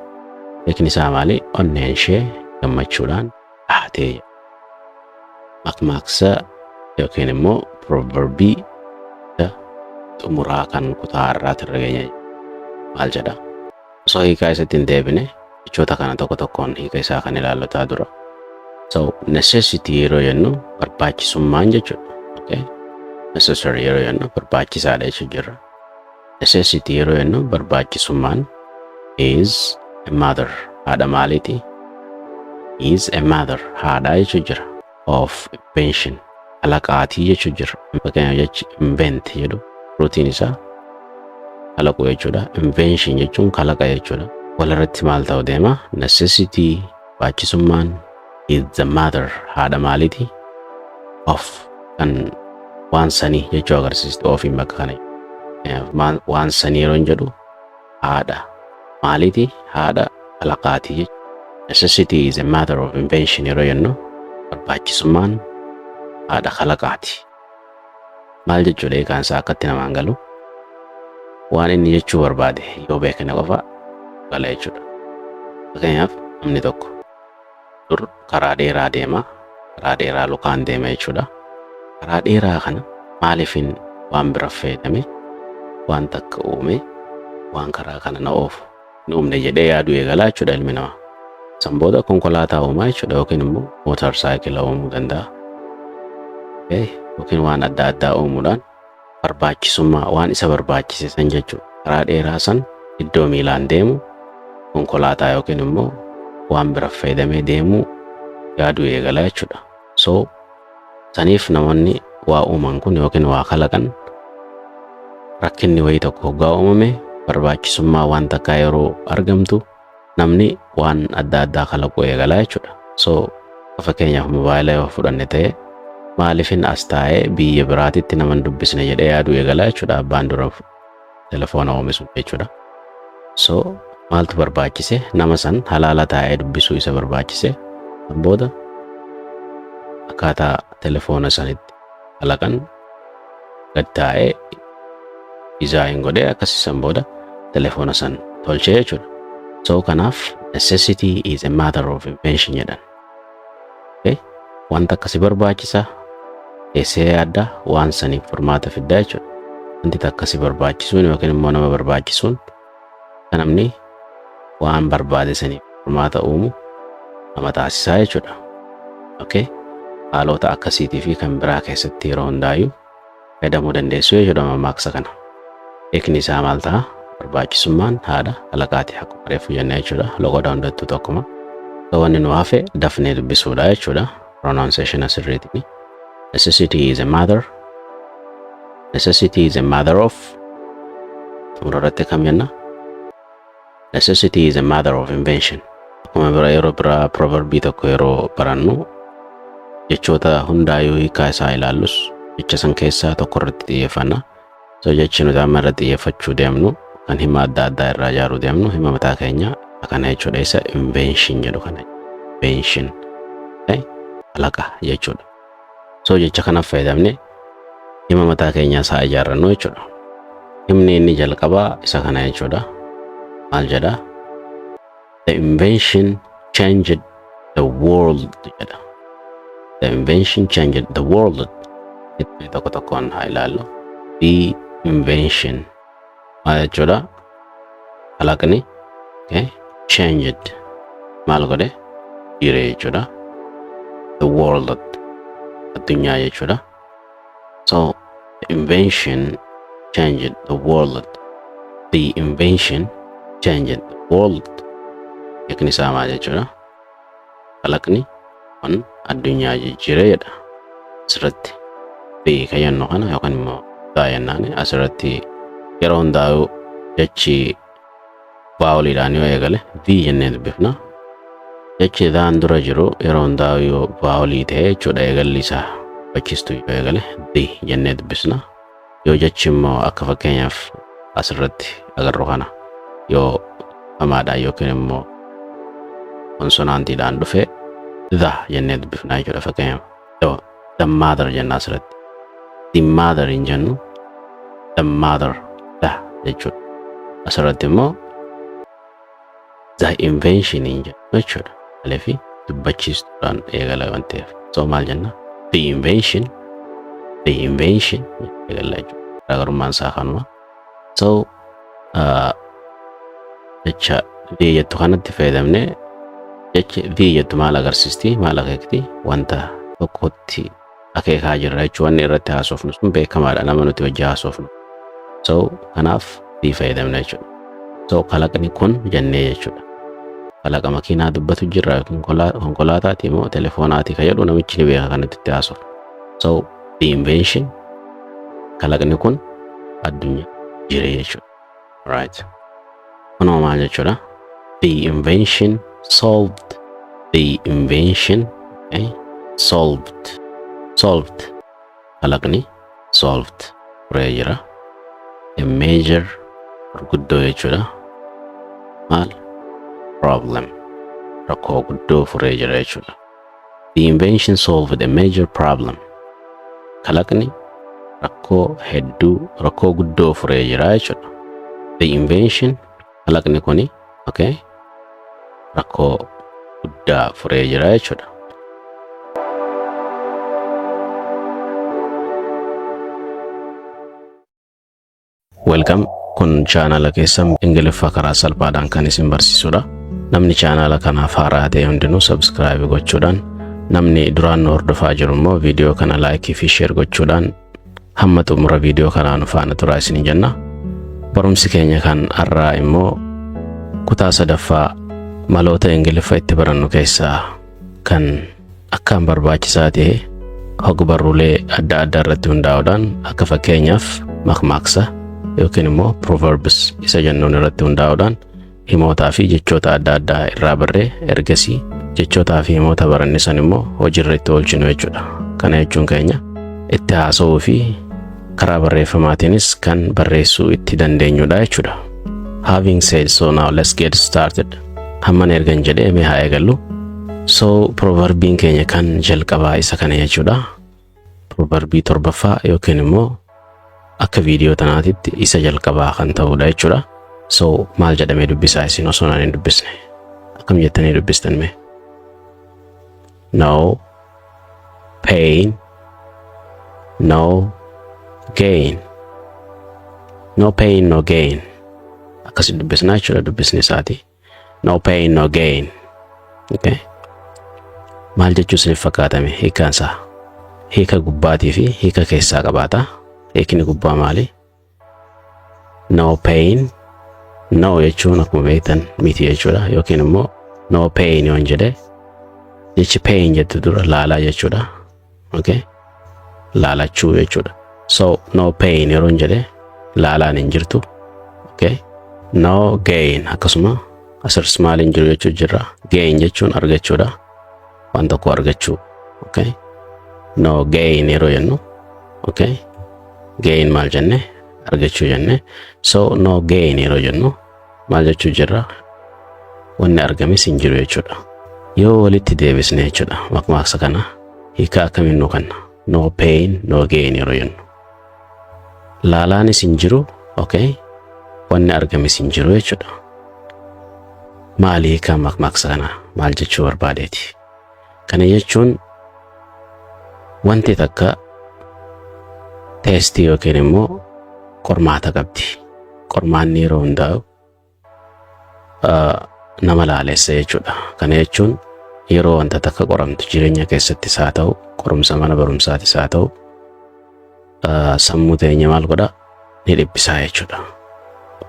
Hiikni isaa maali? Onneen ishee gammachuudhaan dhaatee. Makmaaksa yookiin immoo proverbii xumuraa kan kutaa har'aati irra geenye maal jedha? Osoo hiikaa isatti hin deebine, jechoota kana tokko tokkoon hiika isaa kan ilaallotaa dura. So necessity yeroo jennu barbaachisummaan jechuudha. Okay? Necessary yeroo jennu barbaachisaadha jechuu jirra. Necessity yeroo jennu barbaachisummaan. Is a mother, haadha maaliiti? Is a mother, haadha jechuu jira. Of invention, kalaqaatii jechuu jira. Fakkeenyaaf jechi invent jedhu rootiin isaa kalaquu jechuudha. Invention jechuun kalaqa jechuudha. Walirratti maal ta'u deema? Necessity, barbaachisummaan. Is the mother, haadha maaliiti? Of, kan waan sanii jechuu agarsiistu ofiin bakka kana. Waan sanii yeroo hin jedhu haadha maaliiti? Haadha kalaqaati jechuudha. Necessity is a mother of invention yeroo jennu, barbaachisummaan haadha kalaqaati. Maal jechuudha hiikaan isaa? Akkatti namaan galu, waan inni jechuu barbaade yoo beekne qofa gala jechuudha. Fakkeenyaaf, namni tokko dur karaa dheeraa deema, karaa dheeraa lukaan deema jechuudha. Karaa dheeraa kana maaliifin waan bira fayyadame, waan takka uume, waan karaa kana na oofu hin uumne jedhee yaaduu eegalaa jechuudha ilmi namaa. San booda konkolaataa uumaa jechuudha, yookiin immoo mootar saayikila uumuu danda'a. Yookiin waan adda addaa uumuudhaan barbaachisummaa waan isa barbaachise san jechuudha. Karaa dheeraa san iddoo miilaan deemu konkolaataa yookiin immoo waan bira fayyadamee deemuu yaaduu eegala jechuudha. So saniif namoonni waa uuman kun yookiin waa kalaqan, rakkinni wayii tokko hoggaa uumame, barbaachisummaa waan takkaa yeroo argamtu, namni waan adda addaa kalaquu eegalaa jechuudha. So fakkeenyaaf, mobaayila yoo fudhanne ta'e, maaliifin as taa'ee biyya biraatitti nama hin dubbisne jedhee yaaduu eegalaa jechuudha abbaan dura telefoona oomishu jechuudha. So maaltu barbaachise? Nama san halaala taa'ee dubbisuu isa barbaachise. Kan booda akkaataa telefoona sanitti kalaqan gad taa'ee design godhee, akkasii san booda telefoona san tolchee jechuudha. So kanaaf necessity is a mother of invention jedhan. Okay? Wanta akkasi barbaachisa keessee yaadda, waan saniif furmaata fiddaa jechuudha. Wanti akkasi barbaachisuun yookiin immoo nama barbaachisuun kan namni waan barbaade saniif furmaata uumu nama taasisaa jechuudha. Okay? Haalota akkasiitii fi kan biraa keessatti yeroo hundaayyuu fayyadamuu dandeessu jechuudha mammaaksa kana. Hiikni isaa maal ta'a? Barbaachisummaan haadha kalaqaati akkuma reefu jennee jechuudha. Loqoda hundattuu tokkuma. Wanni nu hafe dafnee dubbisuudha jechuudha. Pronunciation asirriitiin. Necessity is a mother. Necessity is a mother of. Xumura irratti kam jenna? Necessity is a mother of invention. Akkuma bira yeroo biraa proverbii tokko yeroo barannu, jechoota hundaayyuu hiikaa isaa ilaallus, jecha san keessaa tokko irratti xiyyeeffanna. So jechi nuti amma irratti xiyyeeffachuu deemnu, kan hima adda addaa irraa ijaaruu deemnu, hima mataa keenya kana jechuudha. Isa invention jedhu kana, invention kalaqa jechuudha. So jecha kanaaf fayyadamne hima mataa keenyaa isaa ijaarrannu jechuudha. Himni inni jalqabaa isa kana jechuudha. Maal jedha? The invention changed the world jedha. The invention changed the world. Tokko tokkoon haa ilaallu. The invention maal jechuudha? Kalaqni, okay, changed maal godhe? Jijjiire jechuudha. The world, addunyaa jechuudha. So the invention changed the world. The invention changed the world. Hiikni isaa maal jechuudha? Kalaqni kun addunyaa jijjiire jedha. Asirratti the kan jennu kana yookaan immoo the jennaan, asirratti yeroo hundaa'u jechi voweliidhaan yoo eegale the jennee dubbifna. Jechi thaan dura jiru yeroo hundaa'u yoo vowelii ta'e jechuudha, eegalli isaa bachistu yoo eegale, the jennee dubbisna. Yoo jechi immoo akka fakkeenyaaf asirratti agarru kana yoo hamaadhaan yookiin immoo consonantiidhaan dhufe, the jennee dubbifnaa jechuudha. Fakkeenyaaf, the mother jenna asirratti. The mother hin jennu, the mother, the jechuudha. Asirratti immoo the invention hin jennu jechuudha. Maaliif? Dubbachiistuudhaan eegala waan ta'eef. So maal jenna? The invention, the invention eegalla jechuudha. Garaagarummaan isaa kanuma. So jecha the jettu kanatti fayyadamnee, jechi the jettu maal agarsiisti? Maal akeekti? Wanta tokkotti akeekaa jirra jechuudha. Wanni irratti haasofnu sun beekamaadha nama nuti wajji haasofnu. So kanaaf the fayyadamna jechuudha. So kalaqni kun jennee jechuudha. Kalaqa makiinaa dubbatu jirra yookiin konkolaataati moo telefoonaati ka jedhu namichi ni beeka kan nuti itti haasofnu. So the invention, kalaqni kun addunyaa jire jechuudha. Right. Kunoo maal jechuudha? The invention solved, the invention Okay? Solved. Solved. Kalaqni solved furee jira. A major, gurguddoo jechuudha. Maal? Problem. Rakkoo guddoo furee jira jechuudha. The invention solved a major problem. Kalaqni rakkoo hedduu, rakkoo guddoo furee jira jechuudha. The invention, kalaqni kuni, okay, rakkoo guddaa furee jira jechuudha. Welcome, kun chaanala keessan Ingiliffaa karaa salphaadhaan kan isin barsiisudha. Namni chaanala kanaaf haaraa ta'e hundinuu subscribe gochuudhaan, namni duraan nu hordofaa jiru immoo viidiyoo kana like fi share gochuudhaan hamma xumura viidiyoo kanaa nu faana turaa isin jenna. Barumsi keenya kan har'aa immoo kutaa sadaffaa maloota Ingiliffa itti barannu keessaa kan akkaan barbaachisaa ta'e, hog-barruulee adda addaa irratti hundaa'uudhaan, akka fakkeenyaaf makmaaksa yookiin immoo proverbs isa jennuun irratti hundaa'uudhaan, himootaa fi jechoota adda addaa irraa barree, ergasii jechootaa fi himoota baranne san immoo hojiirra itti oolchinu jechuudha. Kana jechuun keenya itti haasa'uu fi karaa barreeffamaatiinis kan barreessuu itti dandeenyudha jechuudha. Having said so, now let's get started. Hamman ergan jedhee, mee haa eegallu. So proverbiin keenya kan jalqabaa isa kana jechuudha. Proverbii torbaffaa yookiin immoo akka viidiyoo tanaatitti isa jalqabaa kan ta'udha jechuudha. So maal jedhamee dubbisaa isin osoo naan hin dubbisne? Akkam jettanii dubbistan mee? No pain, no gain. No pain, no gain. Akkasi dubbisnaa jechuudha dubbisni isaati. No pain, no gain. Okay. Maal jechuu isiniif fakkaatame hiikaan isaa? Hiika gubbaatii fi hiika keessaa qabaata. Hiikni gubbaa maali? No pain. No jechuun akkuma beektan miti jechuudha. Yookiin immoo no pain yoon jedhe, jechi pain jettu dura laalaa jechuudha. Okay. Laalachuu jechuudha. So no pain yeroon jedhe laalaan hin jirtu. Okay. No gain, akkasuma asirras maal hin jiru jechuu jirra. Gain jechuun argachuudha. Waan tokko argachuu. Okay. No gain yeroo jennu. Okay. Gain maal jenne? Argachuu jenne. So no gain yeroo jennu maal jechuu jirra? Wanni argames hin jiru jechuudha. Yoo walitti deebisne jechuudha makmaaksa kana, hiika akkamiin nu kenna? No pain, no gain yeroo jennu. Laalaanis hin jiru, okay? Wanni argames hin jiru jechuudha. Maali hiikaan makmaaksa kana? Maal jechuu barbaadeeti? Kana jechuun wanti takka test yookiin immoo qormaata qabdi. Qormaanni yeroo hundaa'u nama laalessa jechuudha. Kana jechuun yeroo wanta takka qoramtu, jireenya keessattis haa ta'u, qorumsa mana barumsaatis haa ta'u, sammuu teenya maal godha? Ni dhiphisaa jechuudha.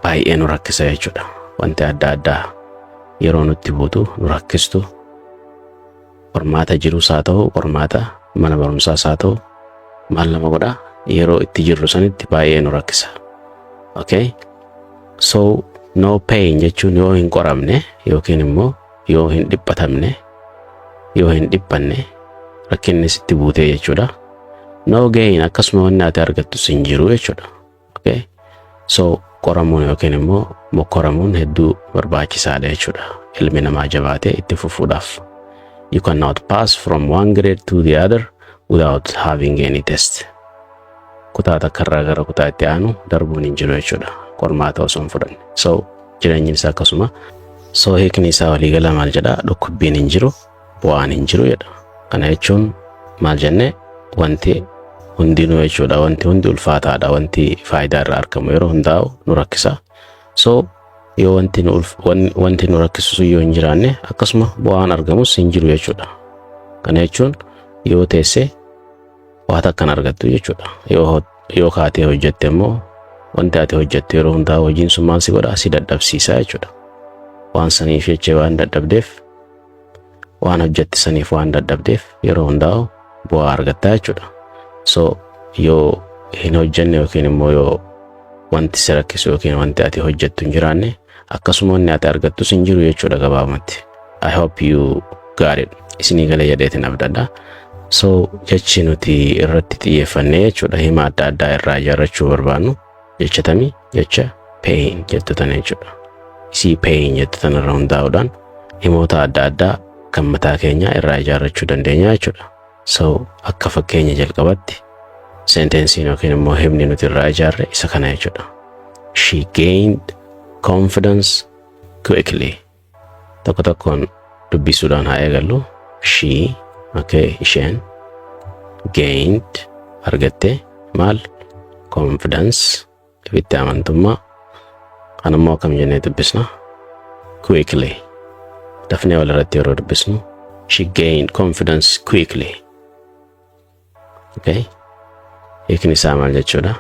Baay'ee nu rakkisa jechuudha. Wanti adda addaa yeroo nutti buutu, nu rakkistu, qormaata jirus haa ta'u, qormaata mana barumsaas haa ta'u, maal nama godha? Yeroo itti jirru sanitti baay'ee nu rakkisa. Okay? So no pain jechuun yoo hin qoramne yookiin immoo yoo hin dhiphatamne, yoo hin dhiphanne, rakkinni sitti buutee jechuudha. No gain, akkasuma wanni ati argattus hin jiru jechuudha. Okay? So qoramuun yookiin immoo mokkoramuun hedduu barbaachisaadha jechuudha. Ilmi namaa jabaatee itti fufuudhaaf. You cannot pass from one grade to the other without having any test. Kutaa takkarraa gara kutaa itti aanu darbuun hin jiru jechuudha. Qormaata osoo hin fudhanne. So jireenyi isaa akkasuma. So hiikni isaa waliigala maal jedha? Dhukkubbiin hin jiru, bu'aan hin jiru jedha. Kana jechuun maal jenne? Wanti hundinuu jechuudha. Wanti hundi ulfaataadha. Wanti faayidaa irraa argamu yeroo hundaa'u nu rakkisa. So yoo wanti nu rakkisu sun yoo hin jiraanne, akkasuma bu'aan argamus hin jiru jechuudha. Kana jechuun yoo teesse waa takkan argattu jechuudha. Yoo kaatee hojjette immoo, wanti ati hojjettu yeroo hundaa hojiin sun maal si godha? Si dadhabsiisa jechuudha. Waan saniif jecha waan dadhabdeef, waan hojjette saniif waan dadhabdeef, yeroo hundaa'u bu'aa argattaa jechuudha. So yoo hin hojjenne yookiin immoo yoo wanti si rakkisu yookiin wanti ati hojjettu hin jiraanne, akkasuma wanni ati argattus hin jiru jechuudha gabaabumatti. I hope you got it. Isinii galee jedheetiin abdadha. So jechi nuti irratti xiyyeeffannee jechuudha, hima adda addaa irraa ijaarrachuu barbaannu jecha tamii? Jecha pain jettu tana jechuudha. Isii pain jettu tana irra hundaa'uudhaan himoota adda addaa kan mataa keenyaa irraa ijaarrachuu dandeenya jechuudha. So akka fakkeenya jalqabatti sentenceiin yookiin immoo himni nuti irraa ijaarre isa kana jechuudha. She gained confidence quickly. Tokko tokkoon dubbisuudhaan haa eegallu. She, okay, isheen, gained, argatte, maal? Confidence, ofitti amantummaa. Kan immoo akkam jennee dubbisna? Quickly. Dafnee walirratti yeroo dubbisnu, she gained confidence quickly. Okay. Hiikni isaa maal jechuudha?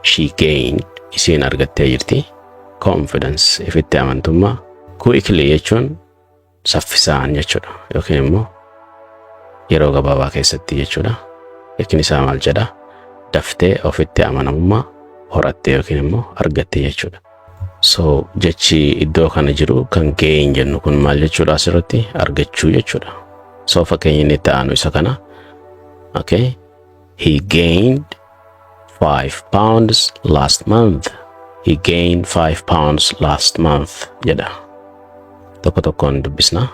She gained, isiin argattee jirti, confidence, ofitti amantummaa, quickly jechuun saffisaan jechuudha yookiin immoo yeroo gabaabaa keessatti jechuudha. Hiikni isaa maal jedha? Daftee ofitti amanamummaa horatte yookiin immoo argatte jechuudha. So jechi iddoo kana jiru kan gain jennu kun maal jechuudha asirratti? Argachuu jechuudha. So fakkeenya inni itti aanu isa kana. Okay. He gained 5 pounds last month. He gained 5 pounds last month jedha. Tokko tokkoon dubbisna.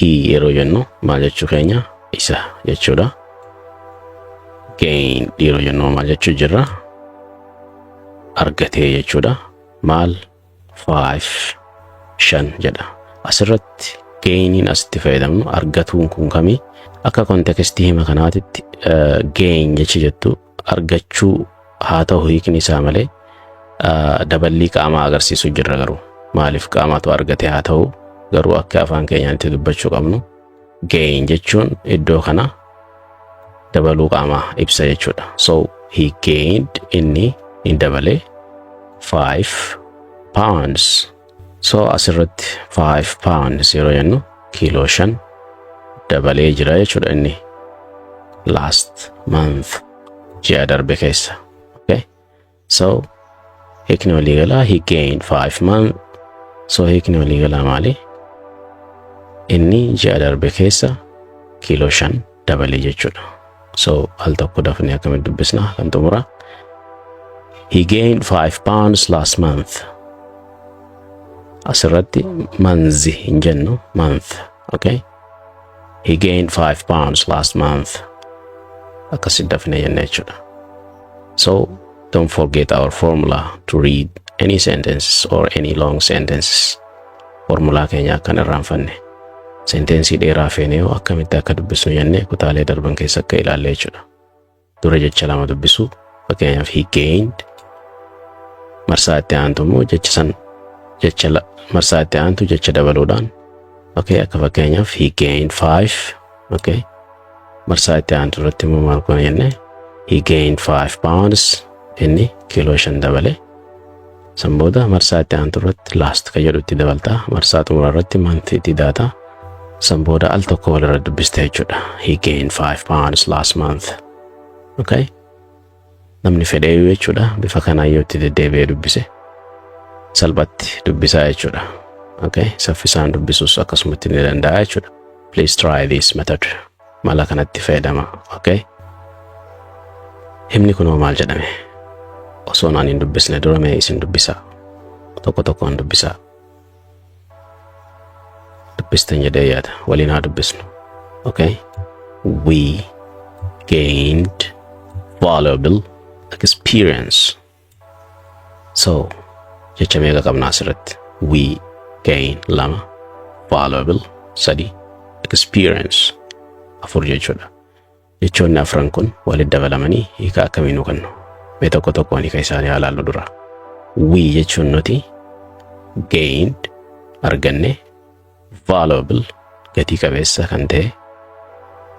He yeroo jennu maal jechuu keenya? Isa jechuudha. Gain yeroo jennu maal jechuu jirra? Argatee jechuudha. Maal? Five, 5 jedha. Asirratti gainiin asitti fayyadamnu, argatuun kun kamii? Akka contextii hima kanaatitti gain jechi jettu argachuu haa ta'u hiikni isaa malee daballii qaamaa agarsiisu jirra. Garuu maaliif qaamatu argate haa ta'u, garuu akka afaan keenyaatti dubbachuu qabnu gain jechuun iddoo kana dabaluu qaamaa ibsa jechuudha. So he gained, inni hin dabale, 5 pounds. So asirratti 5 pounds yeroo jennu kiiloo 5 dabalee jira jechuudha inni last month, ji'a darbe keessa. Okay? So hiikni waliigalaa he gained 5 month. So hiikni waliigalaa maali? Inni ji'a darbe keessa kiiloo 5 dabalee jechuudha. So al tokko dafnee akkamitti dubbisna kan xumura? He gained 5 pounds last month. Asirratti months hin jennu, month. Okay? He gained 5 pounds last month. Akkasitti dafnee jenna jechuudha. So don't forget our formula to read any sentences or any long sentences. Formulaa keenya akkan irraanfanne. Sentenceii dheeraa feene yoo akkamitti akka dubbisnu jennee kutaalee darban keessa akka ilaalle jechuudha. Dura jecha lama dubbisu, fakkeenyaaf he gained, marsaa itti aantu immoo jecha san, jecha marsaa itti aantu jecha dabaluudhaan, okay, akka fakkeenyaaf he gained five, okay, marsaa itti aantu irratti immoo maal goona jenne? He gained 5 pounds, inni kiiloo 5 dabale. San booda marsaa itti aantu irratti last ka jedhu itti dabaltaa, marsaa xumura irratti month itti daata. San booda al tokko walirra dubbiste jechuudha. He gained 5 pounds last month. Okay, namni fedheeyyuu jechuudha bifa kanaan yoo itti deddeebi'ee dubbise salphatti dubbisaa jechuudha. Okay, saffisaan dubbisuus akkasumatti ni danda'a jechuudha. Please try this method. Mala kanatti fayyadama. Okay, himni kunoo maal jedhame? Osoo naan hin dubbisne dura mee isin dubbisaa. Tokko tokkoon dubbisaa. Dubbistan jedhee yaada. Waliin haa dubbisnu. Okay, we gained valuable experience. So jecha meeqa qabna asirratti? We gain lama, valuable sadi, experience afur jechuudha. Jechoonni afran kun walitti dabalamanii hiika akkamii nu kennu? Mee tokko tokkoon hiika isaanii haa ilaallu dura. We jechuun nuti, gained arganne, valuable gatii qabeessa kan ta'e,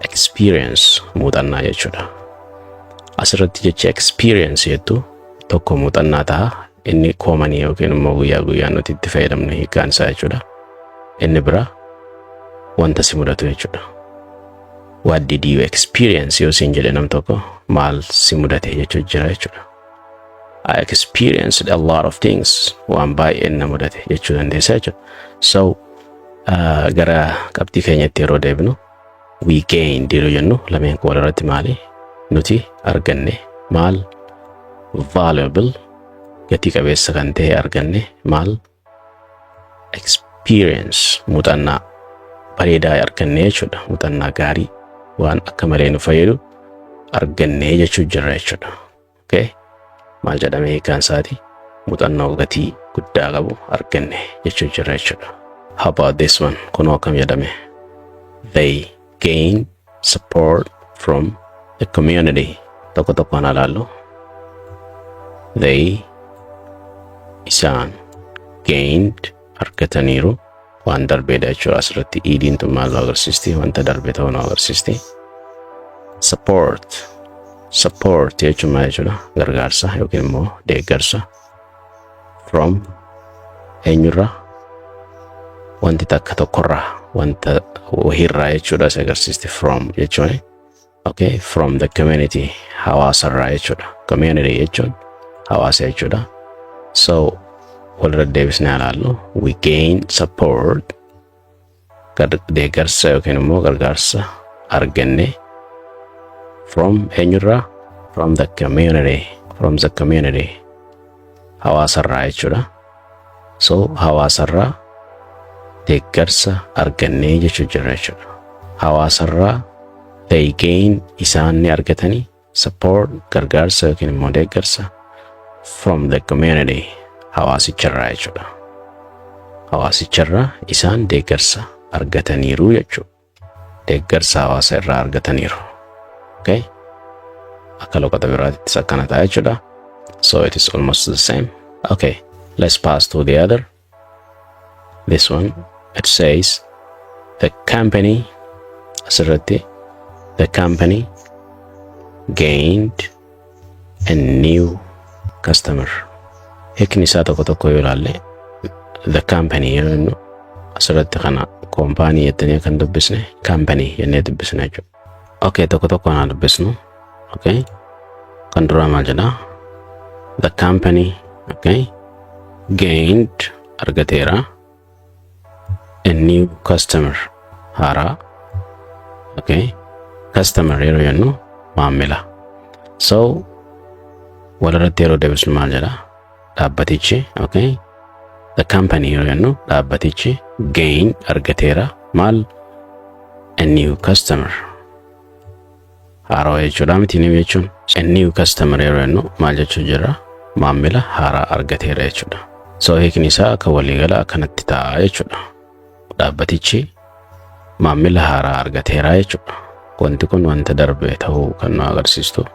experience muuxannaa jechuudha. Asirratti jecha experience jettu tokko muuxannaa ta'a. Inni commonii yookiin immoo guyyaa guyyaan nuti itti fayyadamnu hiikkaan isaa jechuudha. Inni bira wanta si mudatu jechuudha. What did you experience yoo siin jedhe nam tokko, maal si mudate jechuu jira jechuudha. I experienced a lot of things, waan baay'een na mudate jechuu dandeessa jechuudha. So Gara qabxii keenyatti yeroo deebinu, "we gained" yeroo jennu lameen kun walirratti maali? Nuti arganne maal? Valuable, gatii qabeessa kan ta'e arganne. Maal? Experience, muuxannaa bareedaa arganne jechuudha. Muuxannaa gaarii waan akka malee nu fayyadu arganne jechuu jirra jechuudha. Okay? Maal jedhamee hiikaan isaati? Muuxannoo gatii guddaa qabu arganne jechuu jirra jechuudha. How about this one? Kunoo akkam jedhame? They gain support from the community. Tokko tokkoon ilaallu. They, isaan, gained, argataniiru, waan darbeedha jechuudha. Asirratti ed iin tun maal nu agarsiisti? Wanta darbe ta'uu nu agarsiisti. Support, support jechuun maal jechuudha? Gargaarsa yookiin immoo deeggarsa. From, eenyurraa? Wanti takka tokkorraa, wanta wahiirraa jechuudha isa agarsiisti from jechuun. Okay, from the community, hawaasarraa jechuudha. Community jechuun hawaasa jechuudha. So walirra deebisnee ilaallu. We gain support, deeggarsa yookiin immoo gargaarsa arganne. From, eenyurraa? From the community, from the community, hawaasarraa jechuudha. So hawaasarraa deeggarsa argannee jechuu jirra jechuudha. Hawaasarraa they gain, isaan ni argatanii, support, gargaarsa yookiin immoo deeggarsa, from the community, hawaasicharraa jechuudha. Hawaasicharraa isaan deeggarsa argataniiru jechuudha. Deeggarsa hawaasa irraa argataniiru. Okay? Akka loqota biraatittis akkana ta'a jechuudha. So it is almost the same. Okay, let's pass to the other. This one, it says the company, asirratti the company gained a new customer. Hiikni isaa tokko tokko yoo ilaalle, the company yeroo jennu asirratti kana koompaanii jettanii kan dubbisne, company jennee dubbisne jechuudha. Okay, tokko tokko haa dubbisnu. Okay, kan duraa maal jedhaa? The company, okay, gained, argateera, a new customer, haaraa. Okay, customer yeroo jennu maamila. So walirratti yeroo deebisnu maal jedha? Dhaabbatichi, okay, the company yeroo jennu dhaabbatichi, gain, argateera, maal? A new customer, haarawaa jechuudha miti? New jechuun, a new customer yeroo jennu maal jechuu jira? Maamila haaraa argateera jechuudha. So hiikni isaa akka waliigala akkanatti ta'a jechuudha. Dhaabbatichi maamila haaraa argateera jechuudha. Wanti kun wanta darbe ta'uu kan nu agarsiistu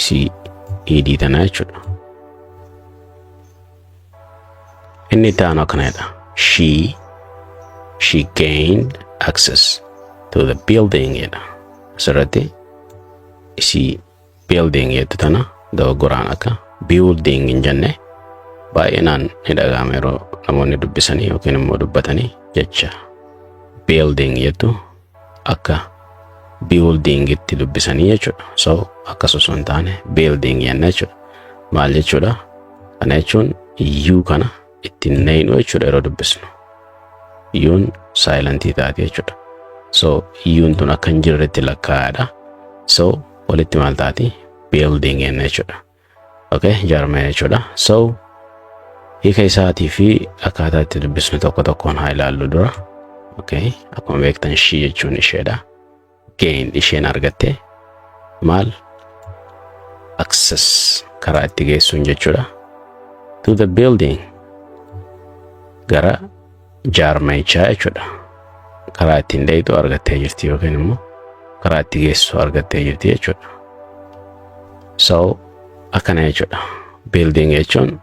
isii ed tanaa jechuudha. Inni itti aanu akkana jedha. She gained access to the building jedha. Asirratti isii building jettu tana dogoggoraan akka building hin jenne. Baay'inaan ni dhaga'ama yeroo namoonni dubbisanii yookiin immoo dubbatanii jecha building jettu akka building itti dubbisanii jechuudha. So akkas osoo hin taane building jenna jechuudha. Maal jechuudha? Kana jechuun u kana ittiin neeynu jechuudha yeroo dubbisnu. U n silent ii taati jechuudha. So u n tun akka hin jirretti lakkaa'aadha. So walitti maal taati? Building jenna jechuudha. Okay, jaarmaya jechuudha. So hiika isaatii fi akkaataa itti dubbisnu tokko tokkoon haa ilaallu dura. Okay, akkuma beektan she jechuun isheedha. Gain, isheen argatte, maal? Access, karaa itti geessuun jechuudha. To the building, gara jaarmayichaa jechuudha. Karaa ittiin dheeyxu argattee jirti yookiin immoo karaa itti geessu argattee jirti jechuudha. So akkana jechuudha. Building jechuun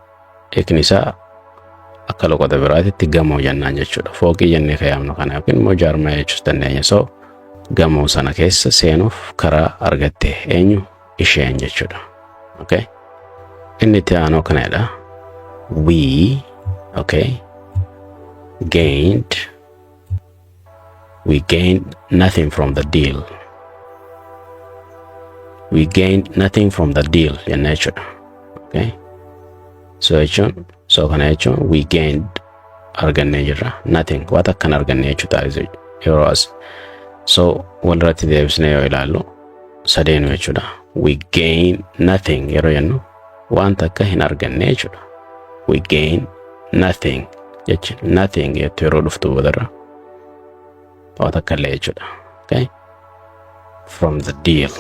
hiikni isaa akka loqota biraatitti gamoo jennaan jechuudha. Fooqii jennee kan yaamnu kana yookiin immoo jaarmaya jechuus dandeenya. So gamoo sana keessa seenuuf karaa argatte. Eenyu? Isheen jechuudha. Okay. Inni itti aanu kanadha. We, okay, gained, we gained nothing from the deal. We gained nothing from the deal jenna jechuudha. Okay. So jechuun, so kana jechuun we gained Argannee jirra. Nothing, waan akkan arganne jechuudha yeroo as. So walirratti deebisnee yoo ilaallu sadeenu jechuudha. We gain nothing yeroo jennu waan takka hin arganne jechuudha. We gain nothing jechuun nothing jettu yeroo dhuftu boodarra waan takka illee jechuudha. Okay? From the deal,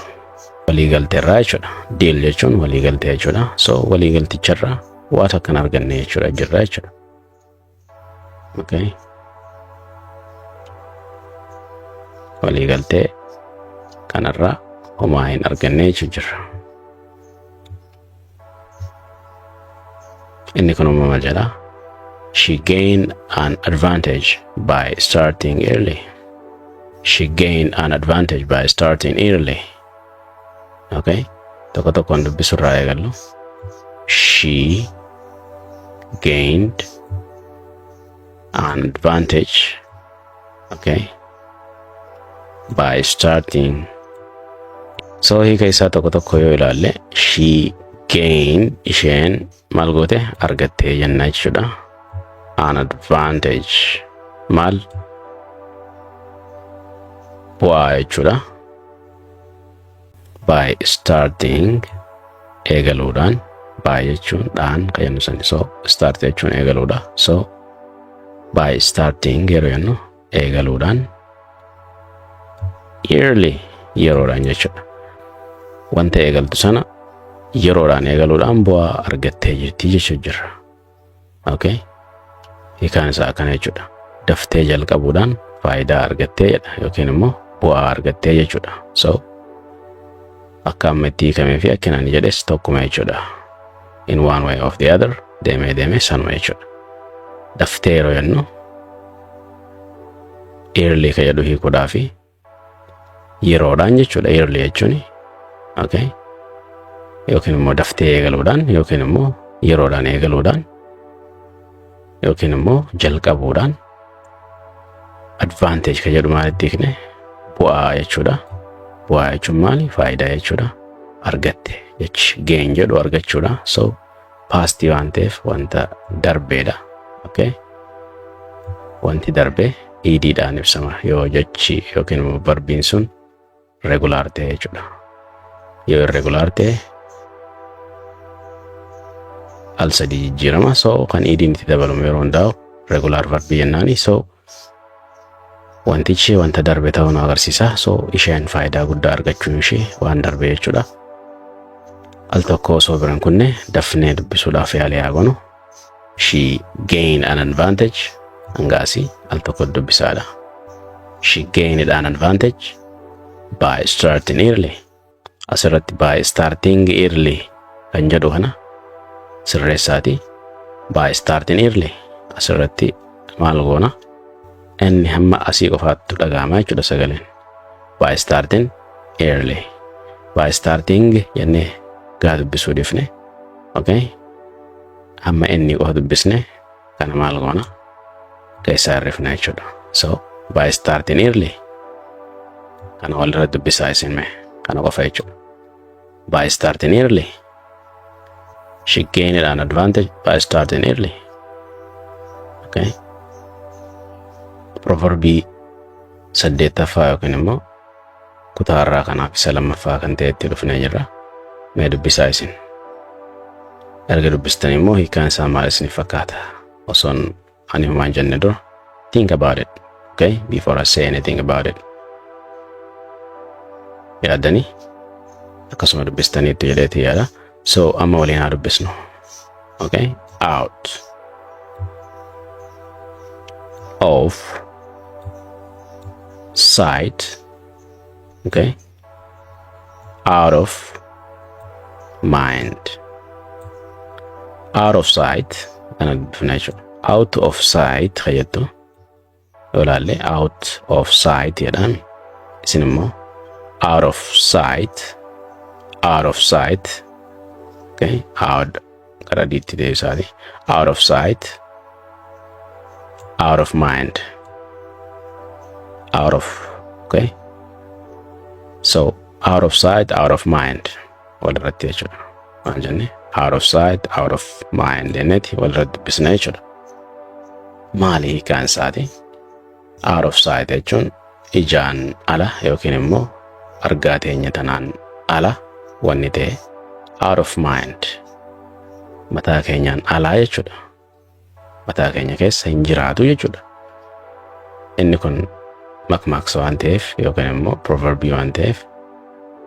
waliigalteerraa jechuudha. Deal jechuun waliigaltee jechuudha. So waliigalticharraa waan takka hin arganne jechuudha jirra jechuudha. Okay? Waliigaltee kanarraa homaa hin arganne jechuu jirra. Inni kun uumama jedha. She gained an advantage by starting early. She gained an advantage by starting early. Okay? Tokko tokkoon dubbisurraa eegallu. She gained an advantage, okay, by starting. So hiika isaa tokko tokko yoo ilaalle, she gained, isheen maal goote? Argattee jenna jechuudha. An advantage maal? Bu'aa jechuudha. By starting, eegaluudhaan. By jechuun dhaan kan jennu sani. So start jechuun eegaluudha. So by starting yeroo jennu eegaluudhaan, early, yeroodhaan jechuudha. Wanta eegaltu sana yeroodhaan eegaluudhaan bu'aa argattee jirti jechuu jirra. Okay? Hiikaan isaa akkana jechuudha. Daftee jalqabuudhaan faayidaa argattee jedha yookiin immoo bu'aa argattee jechuudha. So akka amma itti hiikamee fi akka ani jedhes tokkuma jechuudha. In one way of the other, deemee deemee sanuma jechuudha. Daftee yeroo jennu early ka jedhu hiikuudhaa fi yeroodhaan jechuudha. Early jechuun, okay, yookiin immoo daftee eegaluudhaan yookiin immoo yeroodhaan eegaluudhaan yookiin immoo jalqabuudhaan. Advantage ka jedhu maalitti hiikne? Bu'aa jechuudha. Bu'aa jechuun maali? Faayidaa jechuudha. Argatte jechi gain jedhu argachuudha. So pastii waan ta'eef wanta darbeedha. Okay? Wanti darbe ed-dhaan ibsama yoo jechi yookiin immoo verbiin sun regular ta'e jechuudha. Yoo irregular ta'e al sadii jijjiirama. So kan ed-iin itti dabalamu yeroo hundaa'u regular verbii jennaani. So wantichi wanta darbe ta'uu nu agarsiisa. So isheen faayidaa guddaa argachuun ishee waan darbe jechuudha. Al tokko osoo biran kunne dafnee dubbisuudhaaf yaalii haa goonu. She gained an advantage, hangaasii al tokko dubbisaadha. She gained an advantage by starting early. Asirratti by starting early kan jedhu kana sirreessaati. By starting early, asirratti maal goona? Inni hamma asii qofaattu dhaga'ama jechuudha sagaleen. By starting early. By starting jennee gaa dubbisuu dhiifne. Okay? Hamma inni qofa dubbisne kana maal goona? Keessaa hirrifna jechuudha. So by starting early, kana walirra dubbisaa isin mee kana qofa jechuudha. By starting early. She gained an advantage by starting early. Okay? Proverbii saddeettaffaa yookiin immoo kutaa irraa kanaaf isa lammaffaa kan ta'etti dhufnee jirra. Mee dubbisaa isin. Erga dubbistanii immoo hiikaan isaa maal isiniif fakkaata? Osoon ani homaa hin jenne dura think about it. Okay? Before I say anything about it. Yaaddanii akkasuma dubbistaniitu jedheeti yaada. So amma waliin haa dubbisnu. Okay? Out of sight. Okay? Out of mind. Out of sight kana dubbifna jechuudha. Out of sight kan jettu yoo ilaalle out of sight jedhaan, isin immoo out of sight, out of sight. Okay, out gara diitti deebisaati. Out of sight, out of mind, out of, okay, so out of sight, out of mind walirratti jechuudha. Maal jenne? Out of sight, out of mind jenneeti walirratti dubbisna jechuudha. Maali hiikaan isaati? Out of sight jechuun ijaan ala yookiin immoo argaa teenya tanaan ala wanni ta'e, out of mind, mataa keenyaan alaa jechuudha. Mataa keenya keessa hin jiraatu jechuudha. Inni kun makmaaksa waan ta'eef yookiin immoo proverbii waan ta'eef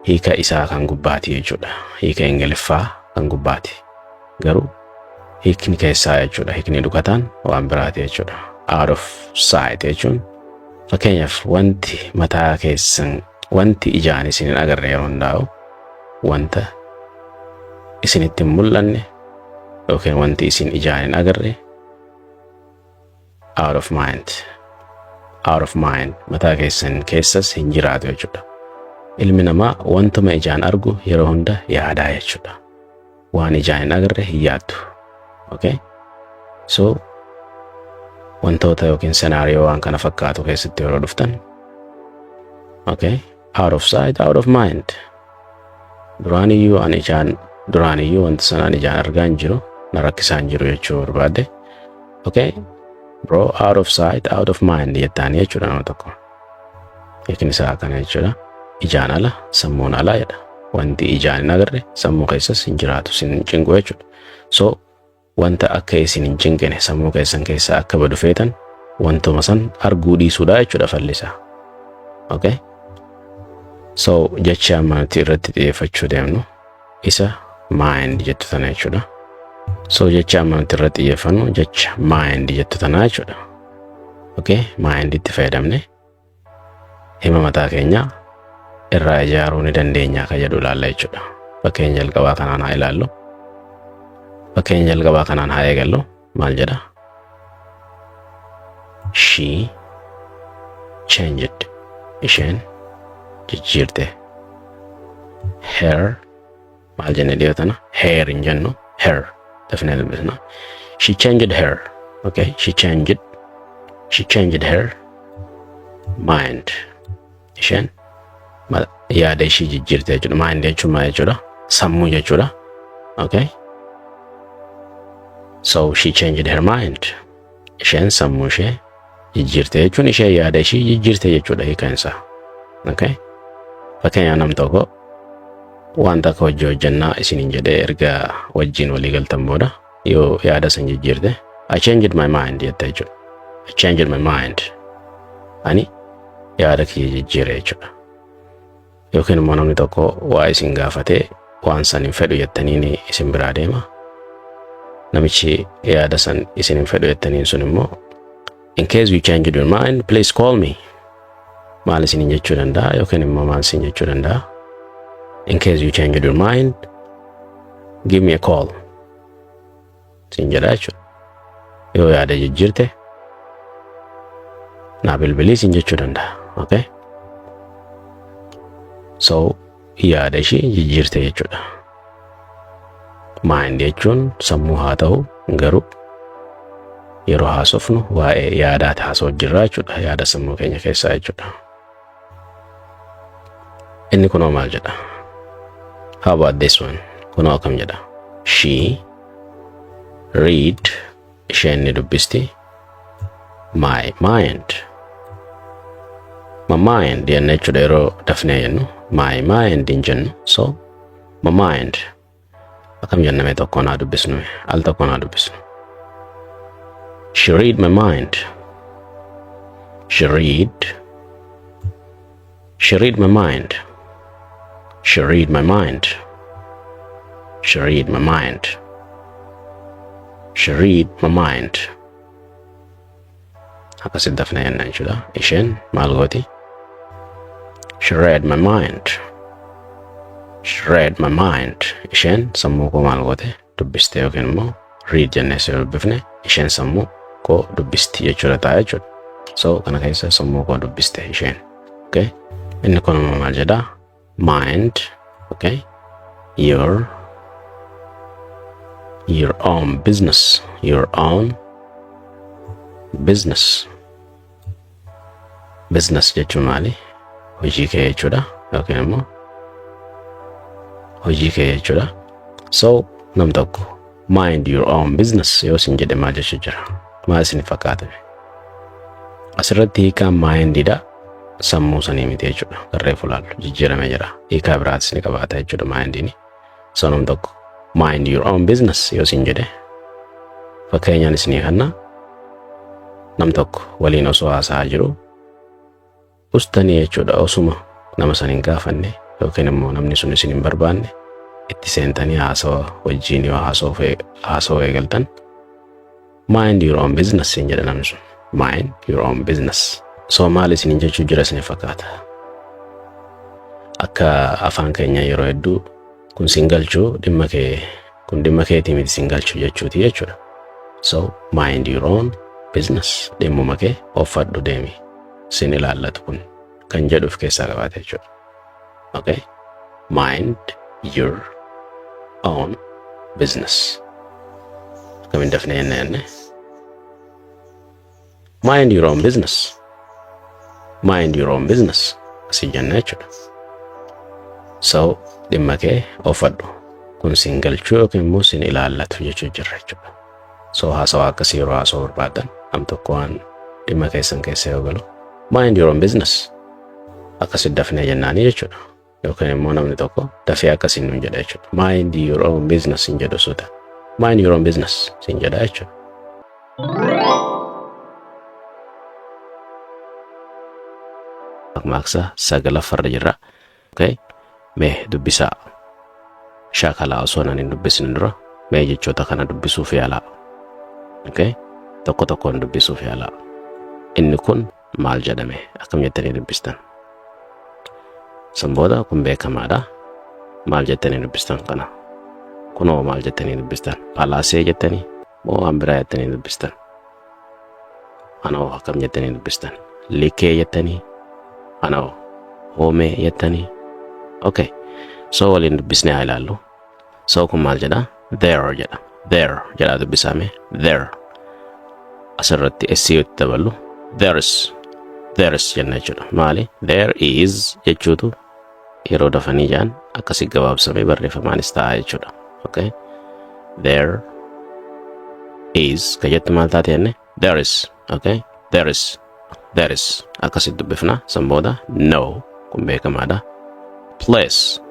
hiika isaa kan gubbaati jechuudha. Hiika Ingiliffaa kan gubbaati. Garuu hiikni keessaa jechuudha. Hiikni dhukataan waan biraati jechuudha. Out of sight jechuun fakkeenyaaf wanti mataa keessan, wanti ijaan isin hin agarre yeroo hundaa'u, wanta isinitti hin mul'anne yookiin wanti isin ijaan hin agarre out of mind, out of mind, mataa keessan keessas hin jiraatu jechuudha. Ilmi namaa wantuma ijaan argu yeroo hunda yaadaa jechuudha. Waan ijaan hin agarre hin yaaddu. Okay? So wantoota yookiin scenario waan kana fakkaatu keessatti yeroo dhuftan, okay? Out of sight, out of mind. Duraaniyyuu ani ijaan, duraaniyyuu wanta sanaan ijaan argaa hin jiru, na rakkisaa hin jiru jechuu barbaadde. Okay? Bro, out of sight, out of mind jettaanii jechuudha nama tokko. Hiikni isaa akkana jechuudha. Ijaan ala, sammuun ala jedha. Wanti ijaan hin agarre sammuu keessas hin jiraatu, sin hin cinqu jechuudha. So wanta akka isin hin cinqine, sammuu keessan keessaa akka badu feetan, wantuma san arguu dhiisuudha jechuudha fallisaa. Okay? So jecha amma nuti irratti xiyyeeffachuu deemnu isa mind jettu tana jechuudha. So jecha amma nuti irratti xiyyeeffannu jecha mind jettu tana jechuudha. Okay? Mind itti fayyadamne hima mataa keenyaa irraa ijaaruu ni dandeenya kan jedhu ilaalla jechuudha. Fakkeenya jalqabaa kanaan haa ilaallu. Fakkeenya jalqabaa kanaan haa eegallu. Maal jedha? She changed. Isheen jijjiirte. Her, maal jenne dhiyoo tana? Hair hin jennu, her dafnee dubbisna. She changed her. Okay, she changed her mind. Isheen yaada ishii jijjiirte jechuudha. Mind jechuun maal jechuudha? Sammuu jechuudha. Okay? So she changed her mind. Isheen sammuu ishee jijjiirte jechuun ishee yaada ishii jijjiirte jechuudha hiikaan isaa. Okay? Fakkeenyaaf nam tokko wanta akka hojii hojjannaa isiniin jedhee erga wajjin walii galtan booda yoo yaada san jijjiirte, "I changed my mind" jette jechuudha. I changed my mind. Ani yaada kiyya jijjiire jechuudha. Yookiin immoo namni tokko waa isin gaafatee waan san hin fedhu jettaniin isin biraa deema. Namichi yaada san isin hin fedhu jettaniin sun immoo, "In case you change your mind, please call me." Maal isiniin jechuu danda'a yookiin immoo maal isin jechuu danda'a? "In case you change your mind, give me a call." Siin jedha jechuudha. Yoo yaada jijjiirte naa bilbilii siin jechuu danda'a. Okay? So yaada ishii jijjiirte jechuudha. Mind jechuun sammuu haa ta'u garuu yeroo haasofnu waa'ee yaadaati haasa'u jirra jechuudha. Yaada sammuu keenya keessaa jechuudha. Inni kunoo maal jedha? How about this one? Kunoo akkam jedha? She read, isheen ni dubbisti, my mind. My mind jenna jechuudha yeroo dafnee jennu. My mind hin jennu. So my mind akkam jenname? Tokkoon haa dubbisnu, al tokkoon haa dubbisnu. She read my mind. She read my mind. She read my mind. She read my mind. She read my mind. Akkasitti dafnee jenna jechuudha. Isheen maal gooti? She read my mind. She read my mind. Isheen sammuu koo maal goote? Dubbiste. Yookiin immoo read jennee si dubbifne, isheen sammuu koo dubbisti jechuudha ta'a jechuudha. So kana keessa sammuu koo dubbiste isheen. Okay? Inni kun immoo maal jedhaa? Mind, okay? Your own business. Your own business. Business jechuun maali? Hojii kee jechuudha. Yookiin immoo hojii kee jechuudha. So nam tokko "Mind your own business" yoo sin jedhe maal jechuu jira? Maal isin fakkaata? Asirratti hiikaan mindiidha. Sammuu sanii miti jechuudha. Garreefu laallu jijjiiramee jira. Hiikaa biraatis ni qabaata jechuudha mindiin. Sanum tokko "mind your own business" yoo isin jedhe, fakkeenyaan isinii kanna, nam tokko waliin osoo haasa'aa jiru ustanii jechuudha, osuma nama san hin gaafanne yookiin immoo namni sun isin hin barbaanne itti seentanii haasawa wajjin yoo haasawaa eegaltan, "Mind your own business" siin jedha namni sun. "Mind your own business." So maal isiniin jechuu jira isin fakkaata? Akka afaan keenya yeroo hedduu kun sin galchuu, dhimma kee kun dhimma keetii miti, sin galchuu jechuuti jechuudha. So "mind your own business", dhimmuma kee offadhu deemi, sin ilaallatu kun kan jedhu of keessaa qabaate jechuudha. Okay? "Mind your own business." Akkamiin dafnee jenne? "Mind your own business. Mind your own business." Asii jenna jechuudha. So dhimma kee offadhu. Kun sin galchuu yookiin immoo sin ilaallatu jechuu jirra jechuudha. So haasawaa akkasii yeroo haasawuu barbaadan, nam tokko waan dhimma keessan keessa yoo galu, "Mind your own business" akkasitti dafnee jennaanii jechuudha. Yookiin immoo namni tokko dafee akkasiin nuun jedha jechuudha. "Mind your own business" hin jedhu suuta. "Mind your own business" sin jedha jechuudha. Makmaaksa sagalaffarra jirra. Okay. Mee dubbisaa. Shaakalaa, osoo nan hin dubbisne dura mee jechoota kana dubbisuuf yaalaa. Okay. Tokko tokkoon dubbisuuf yaalaa. Inni kun maal jedhame? Akkam jettanii dubbistan? San booda kun beekamaadha. Maal jettanii dubbistan kana? Kunoo maal jettanii dubbistan? Palaasee jettanii moo waan biraa jettanii dubbistan? Kanoo akkam jettanii dubbistan? Likee jettanii? Kanoo hoomee jettanii? Okay. So waliin dubbisnee haa ilaallu. So kun maal jedha? "There" jedha. "There" jedha dubbisame. "There." Asirratti S itti daballu. "There's." "There's" jenna jechuudha. Maali? "There is" jechuutu yeroo dafanii jaan akkasii gabaabsamee barreeffamaanis ta'a jechuudha. Okay. "There is" ka jettu maal taate jenne? "There is." Okay. "There is." "There is." Akkasitti dubbifna. San booda "no" kun beekamaadha. "Place."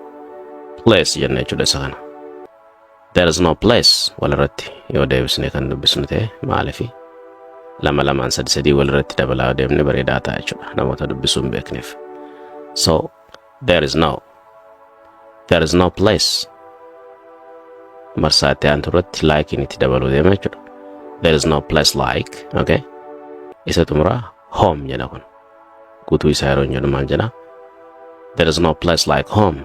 "Place" jenna jechuudha isa kana. "There is no place" walirratti yoo deebisne kan dubbisnu ta'e, maaliifi lama lamaan, sadi sadii walirratti dabalaa yoo deemne bareedaa ta'a jechuudha namoota dubbisuu hin beekneef. So "there is no", "there is no place", marsaa itti aantu irratti "like" itti dabaluu deema jechuudha. "There is no place like", okay. Isa xumuraa "home" jedha kun. Guutuu isaa yeroo hin jedhu maal jedha? "There is no place like home.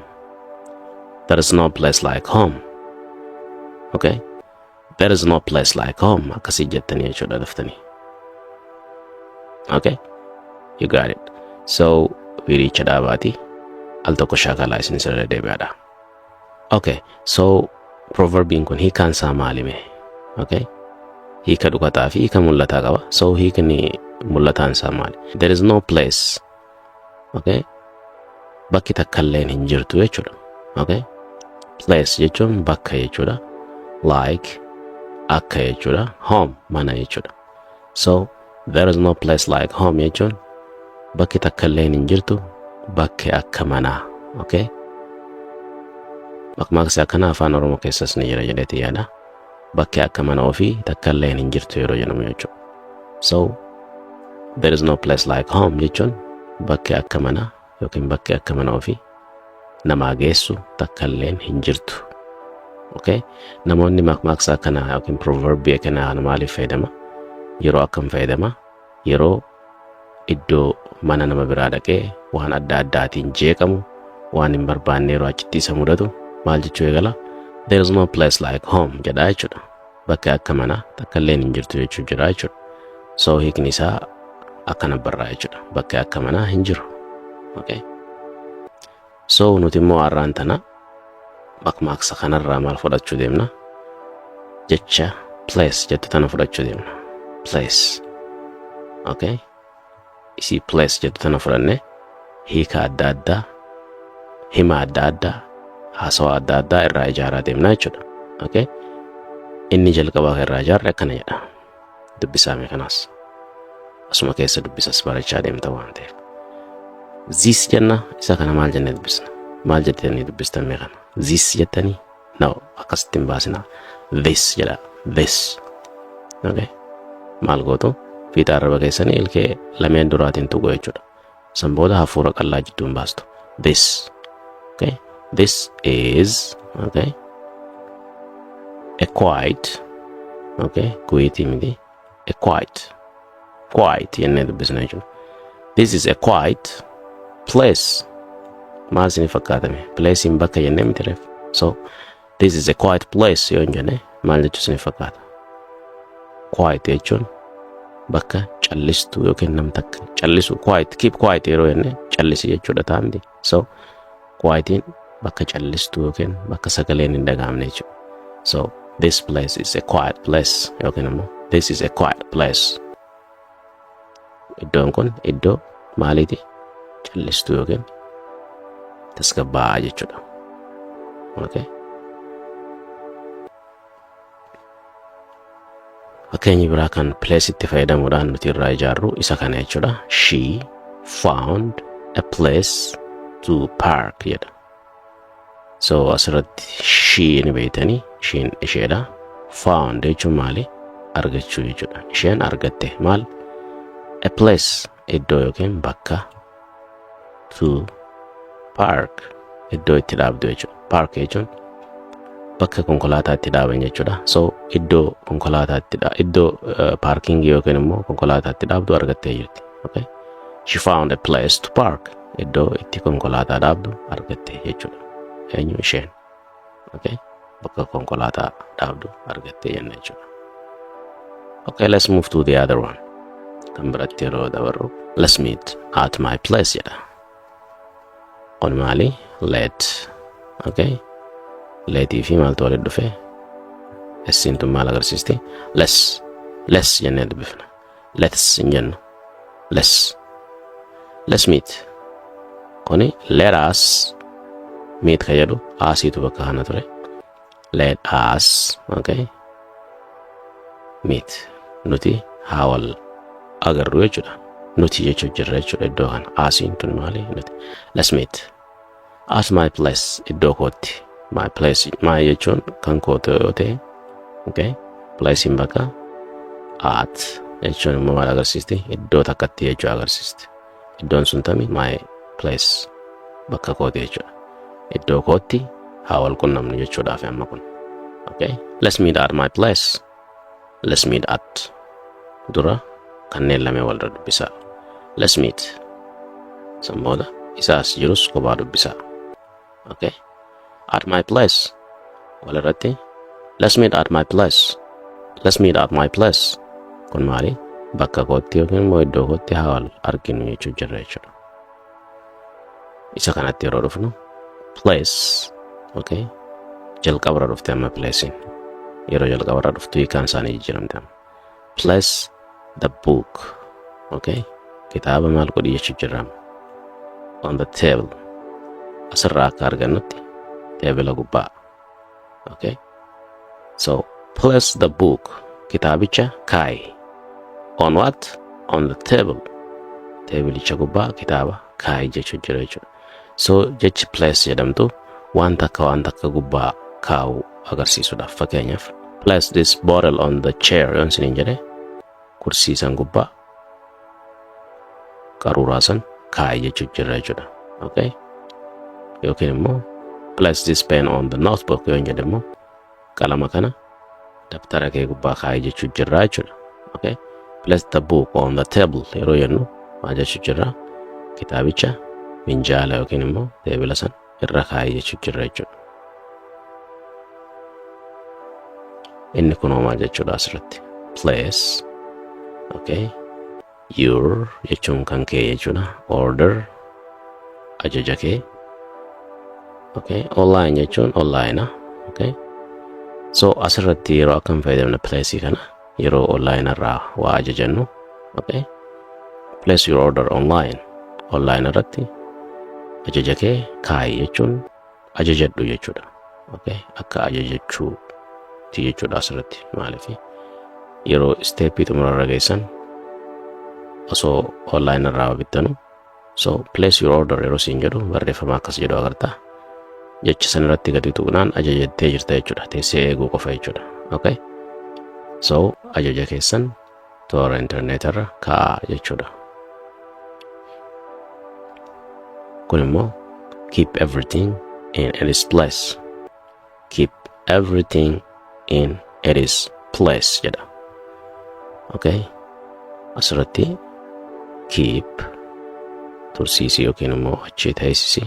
There is no place like home." Okay? "There is no place like home" akkasii jettanii jechuudha daftanii. Okay? You got it. So viidicha dhaabaati al tokko shaakalaa isin sirra deebi'aadha. Okay, so proverbiin kun hiikaan isaa maalime? Okay? Hiika dhukataa fi hiika mul'ataa qaba. So hiikni mul'ataan isaa maali? "There is no place." Okay? Bakki takka illeen hin jirtu jechuudha. Okay? "Place" jechuun bakka jechuudha. "Like" akka jechuudha. "Home" mana jechuudha. So "there is no place like home" jechuun bakki takka illeen hin jirtu bakki akka manaa. Okay? Makmaaksi akkanaa afaan Oromoo keessas ni jira jedheeti yaada. Bakki akka mana ofii takka illeen hin jirtu yeroo jedhamu jechuudha. So "there is no place like home" jechuun bakki akka manaa yookiin bakki akka mana ofii namaa geessu takka illeen hin jirtu. Okay? Namoonni makmaaksa akkanaa yookiin proverbii akkanaa kana maaliif fayyadama? Yeroo akkam fayyadama? Yeroo iddoo mana nama biraa dhaqee waan adda addaatiin jeeqamu, waan hin barbaanne yeroo achitti isa mudatu, maal jechuu eegala? "There is no place like home" jedha jechuudha. Bakka akka manaa takka illeen hin jirtu jechuu jira jechuudha. So hiikni isaa akkana barraa jechuudha. Bakka akka manaa hin jiru. Okay? So nuti immoo har'aan tana makmaaksa kanarraa maal fudhachuu deemna? Jecha "place" jettu tana fudhachuu deemna. "Place." Okay? Isii "place" jettu tana fudhanne hiika adda addaa, hima adda addaa, haasawaa adda addaa irraa ijaaraa deemna jechuudha. Okay? Inni jalqabaa irraa ijaarre akkana jedha. Dubbisaame kanaas. Asuma keessa dubbisas barachaa deemta waan ta'eef. This jenna. Isa kana maal jennee dubbisna? Maal jettanii dubbistan mee kana? This jettanii? No, akkasitti hin baasinaa. This jedha. This. Okay. Maal gootu? Fiixa arraba keessanii ilkee lameen duraatiin tuqu jechuudha. San booda hafuura qal'aa jidduun baastu. This. Okay. This is, okay, a quiet, okay, kuitii miti, a quiet, quiet jennee dubbisna jechuudha. This is a quiet place. Maal isin fakkaatame? Place bakka jennee miti reef. So this is a quiet place yoo hin jenne maal jechuu isin fakkaata? Quiet jechuun bakka callistuu yookiin nam takka callisu. Quiet, keep quiet yeroo jenne callisi jechuudha ta'a miti. So quietiin bakka callistuu yookiin bakka sagaleen hin dhaga'amne jechuudha. So this place is a quiet place yookiin immoo this is a quiet place. Iddoon kun iddoo maaliiti? Callistuu yookiin tasgabbaa'aa jechuudha. Okay. Fakkeenyi biraa kan place itti fayyadamuudhaan nuti irraa ijaarru isa kana jechuudha. She found a place to park jedha. So asirratti she ni beektanii, isheen isheedha. Found jechuun maali? Argachuu jechuudha. Isheen argatte maal? A place, iddoo yookiin bakka, to park, iddoo itti dhaabdu jechuudha. Park jechuun bakka konkolaataa itti dhaaban jechuudha. So iddoo konkolaataa itti iddoo parkingii yookiin immoo konkolaataa itti dhaabdu argattee jirti. Okay? She found a place to park. Iddoo itti konkolaataa dhaabdu argatte jechuudha. Eenyu? Isheen. Okay? Bakka konkolaataa dhaabdu argattee jenna jechuudha. Okay, let's move to the other one. Kan biratti yeroo dabarru, let's meet at my place jedha. Kun maali? Let. Okay? Letii fi maaltu walitti dhufe? Essiin tun maal agarsiisti? Let's. Let's jennee dubbifna. Let's hin jennu. Let's. Let's meet. Kuni let us meet ka jedhu asiitu bakka kana ture. Let us, okay, meet. Nuti haa wal agarru jechuudha. Nuti jechuu jirra jechuudha iddoo kana. Asiin tun maali? Nuti. Let's meet. At my place, iddoo kootti. My place, my jechuun kan kootu yoo ta'e, okay, place bakka, at jechuun immoo maal agarsiisti? Iddoo takkatti jechuu agarsiisti. Iddoon sun tami? My place, bakka kooti jechuudha. Iddoo kootti haa wal qunnamnu jechuudhaaf amma kun. Okay, let's meet at my place. Let's meet at dura kanneen lamee walirra dubbisaa. Let's meet. San booda isaas jirus kophaa dubbisaa. Okay, at my place. Walirratti, let's meet at my place. Let's meet at my place. Kun maali? Bakka kootti yookiin immoo iddoo kootti haa wal arginu jechuu jirra jechuudha. Isa kanatti yeroo dhufnu, place, okay, jalqabarra dhufte amma placein. Yeroo jalqabarra dhuftu hiikaan isaanii jijjiiramte amma. Place the book, okay, kitaaba maal godhi jechuu jirra amma? On the table. Asirraa akka argannutti teebila gubbaa. Okay, so place the book, kitaabicha kaayi. On what? On the table. Teebilicha gubbaa kitaaba kaayi jechuu jira jechuudha. So jechi place jedhamtu waan takka waan takka gubbaa kaa'uu agarsiisuudhaaf. Fakkeenyaaf, place this bottle on the chair yoon isiniin jedhe, kursii san gubbaa qaruuraa san kaayi jechuu jira jechuudha. Okay, yookiin immoo place this pen on the notebook yoon jedhe immoo qalama kana dabtara kee gubbaa kaayi jechuu jirra jechuudha. Okay, place the book on the table yeroo jennu maal jechuu jirra? Kitaabicha minjaala yookiin immoo teebila san irra kaayi jechuu jirra jechuudha. Inni kunoo maal jechuudha asirratti? Place, okay, your jechuun kan kee jechuudha. Order, ajaja kee. Okay, online jechuun online. Okay, so asirratti yeroo akkam fayyadamna place kana? Yeroo online irraa waa ajajannu. Okay, place your order online, online irratti ajaja kee kaayi jechuun ajajadhu jechuudha. Okay, akka ajajachuuti jechuudha asirratti. Maaliif? Yeroo step xumurarra geessan, osoo online irraa bittanu, so "Place your order" yeroo siin jedhu barreeffama akkas jedhu agarta. Jecha san irratti gadi tuqnaan ajajattee jirta jechuudha. Teessee eeguu qofa jechuudha. Okay, so ajaja keessan toora intarneetarra kaa'aa jechuudha. Kun immoo "Keep everything in its place." "Keep everything in its place" jedha. Okay, asirratti keep tursiisii yookiin immoo achii teessisi,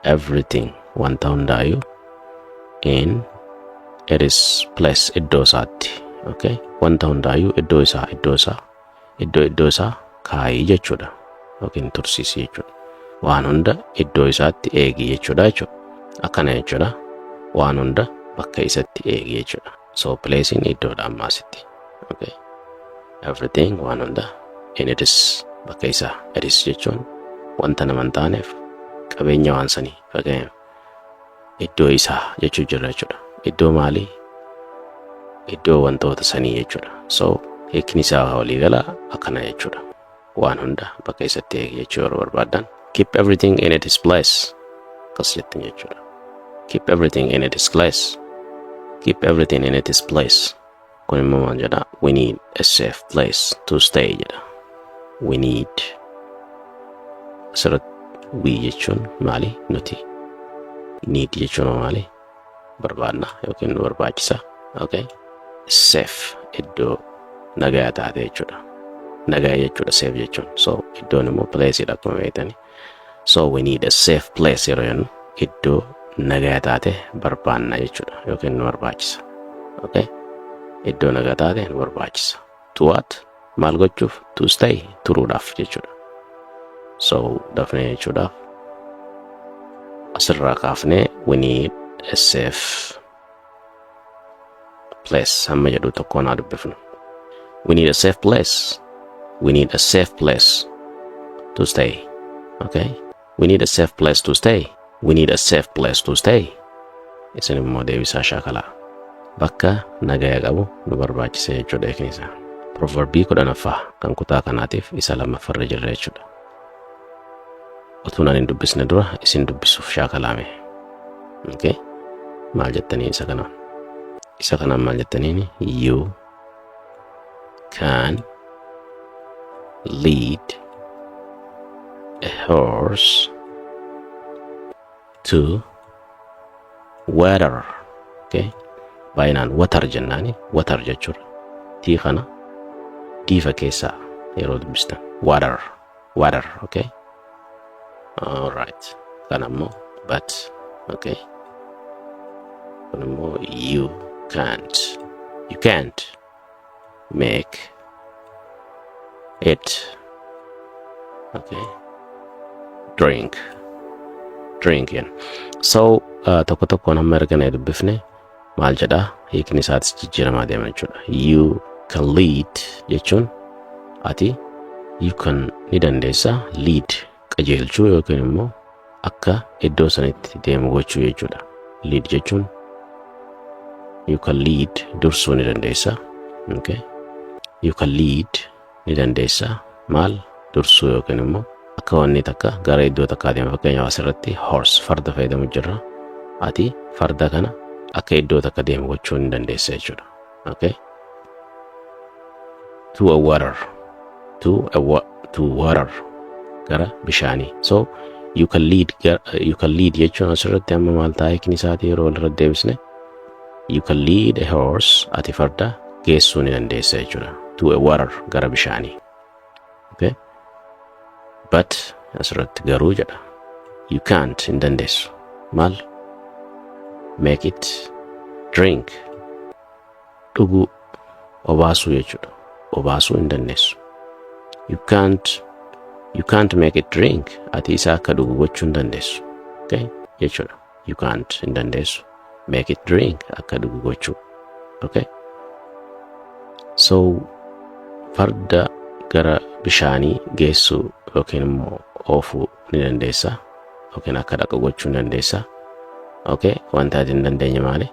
everything wanta hundaayyuu, in its place iddoo isaatti. Okay, wanta hundaayyuu iddoo isaa, iddoo isaa, iddoo iddoo isaa kaayii jechuudha yookiin tursiisii jechuudha. Waan hunda iddoo isaatti eegi jechuudha. Akkana jechuudha, waan hunda bakka isatti eegi jechuudha. So placing iddoodha ammaasitti. Okay, everything waan hunda, in its bakka isaa, its jechuun wanta nama hin taaneef qabeenya waan sanii, fakkeenyaaf iddoo isaa jechuu jirra jechuudha. Iddoo maalii? Iddoo wantoota sanii jechuudha. So hiikni isaa waliigala akkana jechuudha. Waan hunda bakka isatti eegi jechuu yeroo barbaaddan, "Keep everything in its place" akkas jettan jechuudha. Keep everything in its place. Keep everything in its place. Kun immoo maal jedha? "We need a safe place to stay" jedha. We need, asirratti we jechuun maali? Nuti. Need jechuun maali? Barbaadna yookiin nu barbaachisa. Okay, safe iddoo nagaa taate jechuudha. Nagaa jechuudha safe jechuun. So iddoon immoo place dha akkuma beektani. So we need a safe place yeroo jennu iddoo nagaa taate barbaanna jechuudha yookiin nu barbaachisa. Okay, iddoo nagaa taate nu barbaachisa. To what? Maal gochuuf? To stay, turuudhaaf jechuudha. So dafnee jechuudhaaf asirraa kaafnee "We need a safe place" hamma jedhu tokkoon haa dubbifnu. We need a safe place. We need a safe place to stay. Okay, we need a safe place to stay. We need a safe place to stay. Isin immoo deebisaa shaakalaa. Bakka nagaya qabu nu barbaachisa jechuudha hiikni isaa. Proverbii 10ffaa kan kutaa kanaatiif isa lammaffarra jirra jechuudha. Utuu ani hin dubbisne dura isin dubbisuuf shaakalaame. Okay, maal jettanii isa kanaan? Isa kanaan maal jettaniini? You can lead a horse to water. Okay, baay'inaan water jennaani, water jechuudha. Tii kana diifa keessaa yeroo dubbistan, water, water. Okay, all right. Kana immoo but, okay, kun immoo you can't make it, okay, drink, drink yen. So tokko tokkoon hamma erga dubbifne maal jedha, hiikni isaatis jijjiiramaa deema jechuudha. You can lead jechuun ati, you can ni dandeessa, lead qajeelchuu yookiin immoo akka iddoo sanitti deemu gochuu jechuudha. Lead jechuun you can lead dursuu ni dandeessa. Okay, you can lead ni dandeessa. Maal dursuu yookiin immoo akka wanni takka gara iddoo takkaa deema. Fakkeenyaaf asirratti horse farda fayyadamu jirra. Ati farda kana akka iddoo takka deemu gochuu ni dandeessa jechuudha. Okay, to a water, to water gara bishaanii. So you can lead jechuun asirratti amma maal ta'a hiikni isaatii yeroo walirra deebisne? You can lead a horse, ati farda geessuu ni dandeessa jechuudha, to a water gara bishaanii. Okay, but asirratti garuu jedha, you can't hin dandeessu. Maal? Make it drink, dhuguu, obaasuu jechuudha. Obaasuu hin dandeessu. You can't make it drink, ati isa akka dhugu gochuu hin dandeessu, okay jechuudha. You can't hin dandeessu, make it drink akka dhugu gochuu. Okay, so farda gara bishaanii geessuu yookiin immoo oofuu ni dandeessa yookiin akka dhaqu gochuu ni dandeessa. Okay, wanta ati hin dandeenye maali?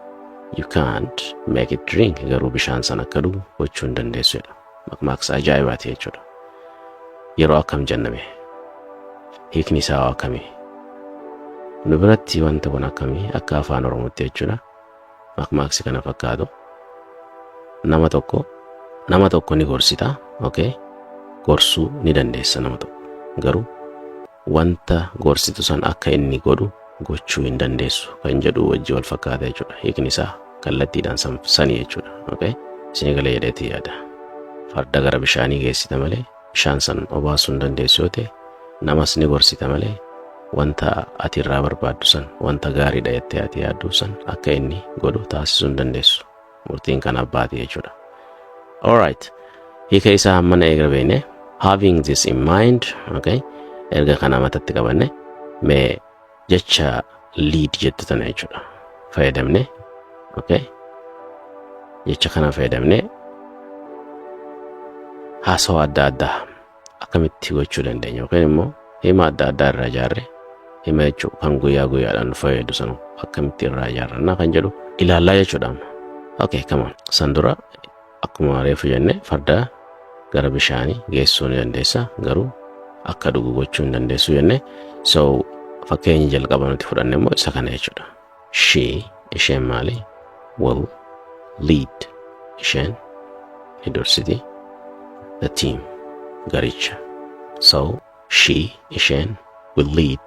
You can't make it drink, garuu bishaan sana akka dhugu gochuu hin dandeessu jedha. Maqmaaqsa ajaa'ibaati jechuudha. Yeroo akkam jenname? Hiikni isaa hoo akkamii? Nu biratti wanta kun akkamii akka afaan Oromootti jechuudha? Maqmaaqsi kana fakkaatu. Nama tokko ni gorsita, okay? Gorsuu ni dandeessa nama tokko. Garuu wanta gorsitu san akka inni godhu gochuu hin dandeessu kan jedhu wajji wal fakkaata jechuudha. Hiikni isaa kallattiidhaan sani jechuudha. Okay? Isin galee jedheetii yaada. Farda gara bishaanii geessita malee bishaan san obaasuu hin dandeessu yoo ta'e, namas ni gorsita malee wanta ati irraa barbaaddu san, wanta gaariidha jettee ati yaaddu san akka inni godhu taasisuu hin dandeessu. Murtiin kan abbaati jechuudha. Alright. Hiika isaa hammana eega beekne, having this in mind, okay? Erga kana matatti qabanne, mee jecha "lead" jettu tana jechuudha. Fayyadamne, okay? Jecha kana fayyadamne haasawaa adda addaa akkamitti gochuu dandeenya yookiin immoo hima adda addaa irraa ijaarre, hima jechuun kan guyyaa guyyaadhaan nu fayyadu sanu akkamitti irraa ijaarrannaa kan jedhu ilaallaa jechuudha amma. Okay, come on. San dura akkuma reefu jenne, farda gara bishaanii geessuu ni dandeessa, garuu akka dhugu gochuu hin dandeessu jenne. So fakkeenya jalqaba nuti fudhanne immoo isa kana jechuudha. She, isheen maali? Will lead, isheen ni dursiti, the team, garicha. So she, isheen, will lead,